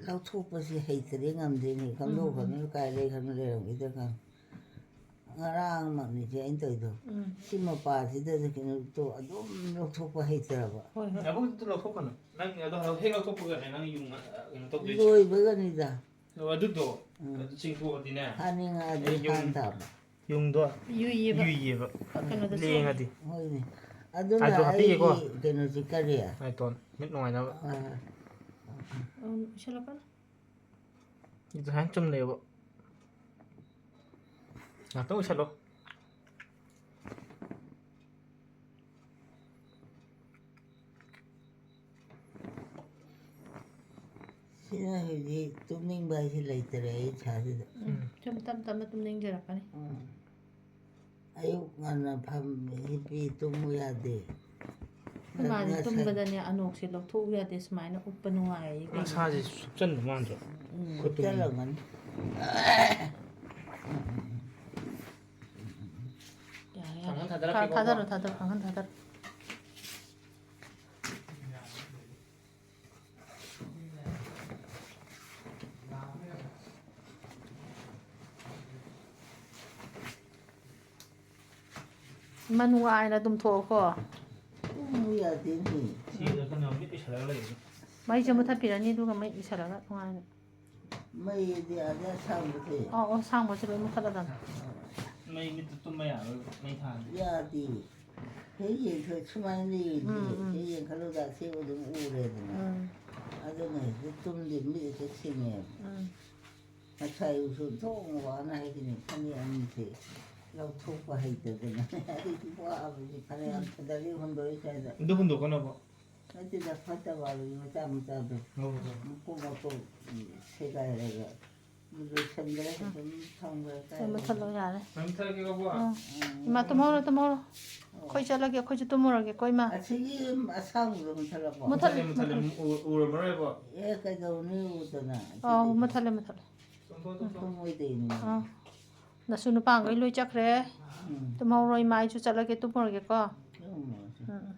ꯂꯧꯊꯣꯛꯄꯁꯤ ꯍꯩꯇ꯭ꯔꯦ, ꯉꯝꯗ꯭ꯔꯦꯅꯦ, ꯎꯝ, ꯎꯝ꯫ ꯀꯝꯗꯧꯈ꯭ꯔꯕꯅꯣ, ꯀꯥꯏ ꯂꯩꯈ꯭ꯔꯕꯅꯣ, ꯂꯩꯔꯝꯈꯤꯗ꯭ꯔꯥ ꯈꯪꯗꯦ꯫ ꯉꯔꯥꯡꯃꯛꯅꯤꯁꯦ ꯑꯩꯅ ꯇꯧꯔꯤꯗꯣ꯫ ꯎꯝ꯫ ꯁꯤ ꯃꯄꯥꯁꯤꯗ ꯀꯩꯅꯣ ꯇꯧ-, ꯑꯗꯨꯝ ꯂꯧꯊꯣꯛꯄ ꯍꯩꯇ꯭ꯔꯕ꯫ ꯍꯣꯏ, ꯍꯣꯏ꯫ ꯅꯕꯨꯛꯇꯨ ꯂꯧꯊꯣꯛꯀꯅꯨ꯫ ꯅꯪ ꯑꯗꯣ ꯍꯦꯛ ꯂꯧꯊꯣꯛꯄꯒꯅꯦ, ꯅꯪ ꯌꯨꯡ, ꯑ, ꯀꯩꯅꯣ ꯇꯧꯗꯣꯏꯁꯦ꯫ ꯂꯣꯏꯕꯒꯅꯤꯗ꯫ ꯑꯣ, ꯑꯗꯨꯗꯣ, ꯎꯝ꯫ ꯑꯗꯨ ꯆꯤꯡꯊꯣꯛꯑꯗꯤꯅꯦ꯫ ꯍꯥꯠꯅꯤꯡꯉꯛꯑꯗꯤ ꯑꯦ, ꯌꯨꯡ-, ꯍꯥꯟ ꯇꯥꯕ꯫ ꯌꯨꯡꯗꯣ ꯌꯨꯏꯌꯦꯕ꯫ ꯌꯨꯏꯌꯦꯕ꯫ ꯀꯩꯅꯣꯗ ꯂꯦꯡꯉꯗꯤ꯫ ꯍꯣꯏꯅꯦ꯫ ꯑꯗꯨꯅ ꯑꯗꯣ ꯑꯩ ꯍꯥꯞꯄꯤꯒꯦꯀꯣ꯫ ꯀꯩꯅꯣꯁꯦ ꯀꯔꯤ? ꯅꯥꯏꯇꯣꯟ, ꯃꯤꯠ ꯅꯨꯡꯉꯥꯏꯅꯕ꯫ ꯑꯥ꯫ ꯎꯝ, ꯏꯁꯜꯂꯛꯀꯅꯨ꯫ ꯑꯗꯨ ꯁꯨꯃꯥꯏꯅ ꯆꯨꯝꯅ ꯂꯩꯌꯣꯕ꯫ ꯉꯥꯛꯇꯪ ꯎꯏꯁꯜꯂꯣ꯫ ꯁꯤꯅ ꯍꯧꯖꯤꯛ ꯇꯨꯝꯅꯤꯡꯕ ꯍꯥꯏꯁꯤ ꯂꯩꯇꯔꯦ ꯑꯩ ꯏꯁꯥꯁꯤꯗ꯫ ꯎꯝ, ꯁꯨꯝ ꯇꯞ ꯇꯞꯅ ꯇꯨꯝꯅꯤꯡꯖꯔꯛꯀꯅꯤ꯫ ꯎꯝ꯫ ꯑꯌꯨꯛ ꯉꯟꯅ ꯐꯝ ꯍꯤꯞꯄꯤ ꯇꯨꯝꯃꯨ ꯌꯥꯗꯦ꯫ ꯑꯩꯈꯣꯏ ꯃꯥꯗꯤ ꯉꯁꯥꯏ ꯇꯨꯝꯕꯗꯅꯦ ꯑꯅꯣꯛꯁꯦ ꯂꯧꯊꯣꯛꯎ ꯌꯥꯗꯦ, ꯁꯨꯃꯥꯏꯅ ꯎꯞꯄ ꯅꯨꯡꯉꯥꯏꯌꯦ꯫ ꯃꯁꯥꯁꯦ ꯁꯨꯞꯆꯟꯕ ꯃꯥꯟꯗ꯭ꯔꯣ? ꯎꯝ, ꯈꯨꯠꯇꯨꯝ꯫ ꯁꯨꯞꯆꯜꯂꯝꯒꯅꯤ꯫ ꯊꯥ- ꯊꯥꯗꯔꯛꯀꯦꯀꯣ꯫ ꯊꯥꯗꯔꯣ, ꯊꯥꯗꯔꯣ, ꯀꯥꯡꯈꯟ ꯊꯥꯗꯔꯣ꯫ ꯏꯃꯥ, ꯅꯨꯡꯉꯥꯏꯅ ꯑꯗꯨꯝ ꯊꯣꯛꯑꯣꯀꯣ꯫ ꯇꯨꯝꯃꯨ ꯌꯥꯗꯦꯅꯦ꯫ ꯁꯤꯗ ꯀꯩꯅꯣ ꯃꯤꯠ ꯎꯏꯁꯜꯂꯒ ꯂꯩꯕꯗꯣ꯫ ꯃꯩꯁꯦ ꯃꯨꯊꯠꯄꯤꯔꯅꯤ, ꯑꯗꯨꯒ ꯃꯩ ꯎꯏꯁꯜꯂꯒ ꯅꯨꯡꯉꯥꯏꯅ꯫ ꯃꯩꯗꯤ ꯑꯥꯗ ꯑꯁꯥꯡꯕꯁꯦ꯫ ꯑꯣ, ꯑꯣ, ꯑꯁꯥꯡꯕꯁꯦ ꯂꯣꯏ ꯃꯨꯊꯠꯂꯗꯝꯅꯤ꯫ ꯃꯩ ꯃꯤꯠꯇ ꯇꯨꯝꯕ ꯌꯥꯔꯣꯏ, ꯃꯩ ꯊꯥꯟꯗꯤ꯫ ꯌꯥꯗꯦ꯫ ꯍꯦꯛ ꯌꯦꯡꯈꯠ-, ꯁꯨꯃꯥꯏꯅ ꯌꯦꯡꯗꯦ꯫ ꯎꯝ, ꯎꯝ꯫ ꯍꯦꯛ ꯌꯦꯡꯈꯠꯂꯨꯗ ꯑꯁꯦꯡꯕ ꯑꯗꯨꯝ ꯎꯔꯦꯗꯅ꯫ ꯎꯝ꯫ ꯑꯗꯨꯅ ꯍꯦꯛꯇ ꯇꯨꯝꯗꯦ, ꯃꯤꯠ ꯍꯦꯛꯇ ꯁꯤꯡꯉꯦꯕ꯫ ꯎꯝ꯫ ꯉꯁꯥꯏ ꯑꯌꯨꯛꯁꯨ ꯑꯣꯟꯊꯣꯛꯅ ꯋꯥꯅ ꯍꯥꯏꯗꯤꯅꯦ, ꯐꯅꯦꯛ ꯑꯅꯤꯁꯦ ꯂꯧꯊꯣꯛꯄ ꯍꯩꯇꯗꯅ꯫ ꯑꯩꯗꯤ ꯋꯥꯕꯁꯦ ꯐꯅꯌꯥꯝ ꯎꯝ꯫ ꯐꯖꯔꯦ ꯍꯨꯟꯗꯣꯛꯏ ꯁ꯭ꯋꯥꯏꯗ꯫ ꯑꯗꯨ ꯍꯨꯟꯗꯣꯛꯀꯅꯣꯕ꯫ ꯅꯠꯇꯦꯗ, ꯐꯠꯇꯕ ꯑꯗꯨꯒꯤ ꯃꯆꯥ ꯃꯆꯥꯗꯣ꯫ ꯍꯣꯏ, ꯍꯣꯏ, ꯍꯣꯏ꯫ ꯃꯀꯣꯛ ꯃꯀꯣꯛ, ꯎꯝ, ꯁꯦꯒꯥꯏꯔꯒ ꯂꯣꯏꯁꯟꯈ꯭ꯔꯦ, ꯎꯝ꯫ ꯑꯗꯨꯝ ꯊꯝꯈ꯭ꯔꯦ ꯁꯦ, ꯀꯥꯏꯗꯅꯣ꯫ ꯃꯨꯊꯠꯂꯣ ꯌꯥꯔꯦ꯫ ꯃꯩ ꯃꯨꯊꯠꯂꯒꯦꯀꯣ, ꯕꯣ? ꯎꯝ꯫ ꯎꯝ꯫ ꯏꯃꯥ, ꯇꯨꯝꯍꯧꯔꯣ, ꯇꯨꯝꯍꯧꯔꯣ꯫ ꯑꯣ꯫ ꯑꯩꯈꯣꯏ ꯆꯠꯂꯒꯦ, ꯑꯩꯈꯣꯏꯁꯨ ꯇꯨꯝꯃꯨꯔꯒꯦꯀꯣ, ꯏꯃꯥ꯫ ꯑꯁꯤꯒꯤ ꯑꯁꯥꯡꯕꯗꯣ ꯃꯨꯊꯠꯂꯕꯣ? ꯃꯨꯊꯠꯂꯦ, ꯃꯨꯊꯠꯂꯦ, ꯃꯨꯊꯠꯂꯦ꯫ ꯃꯨ-, ꯎ-, ꯎꯔꯝꯃꯔꯣꯏꯕꯣ? ꯑꯦ, ꯀꯩꯗꯧꯅꯤ ꯎꯗꯅ? ꯑꯧ, ꯑꯁꯤꯗꯤ꯫ ꯃꯨꯊꯠꯂꯦ, ꯃꯨꯊꯠꯂꯦ꯫ ꯇꯨꯝꯊꯣꯛ, ꯇꯨꯝꯊꯣꯛ꯫ ꯇꯨꯝꯃꯣꯏꯗꯣꯏꯅꯤ꯫ ꯑꯥ꯫ ꯅꯁꯨ ꯅꯨꯄꯥꯈꯩ ꯂꯣꯏ ꯆꯠꯈ꯭ꯔꯦ꯫ ꯎꯝ꯫ ꯇꯨꯝꯍꯧꯔꯣ, ꯏꯃꯥ, ꯑꯩꯁꯨ ꯆꯠꯂꯒꯦ, ꯇꯨꯝꯃꯨꯔꯒꯦꯀꯣ꯫ ꯇꯨꯝꯃꯨꯔꯁꯤ꯫ ꯎꯝ, ꯎꯝ꯫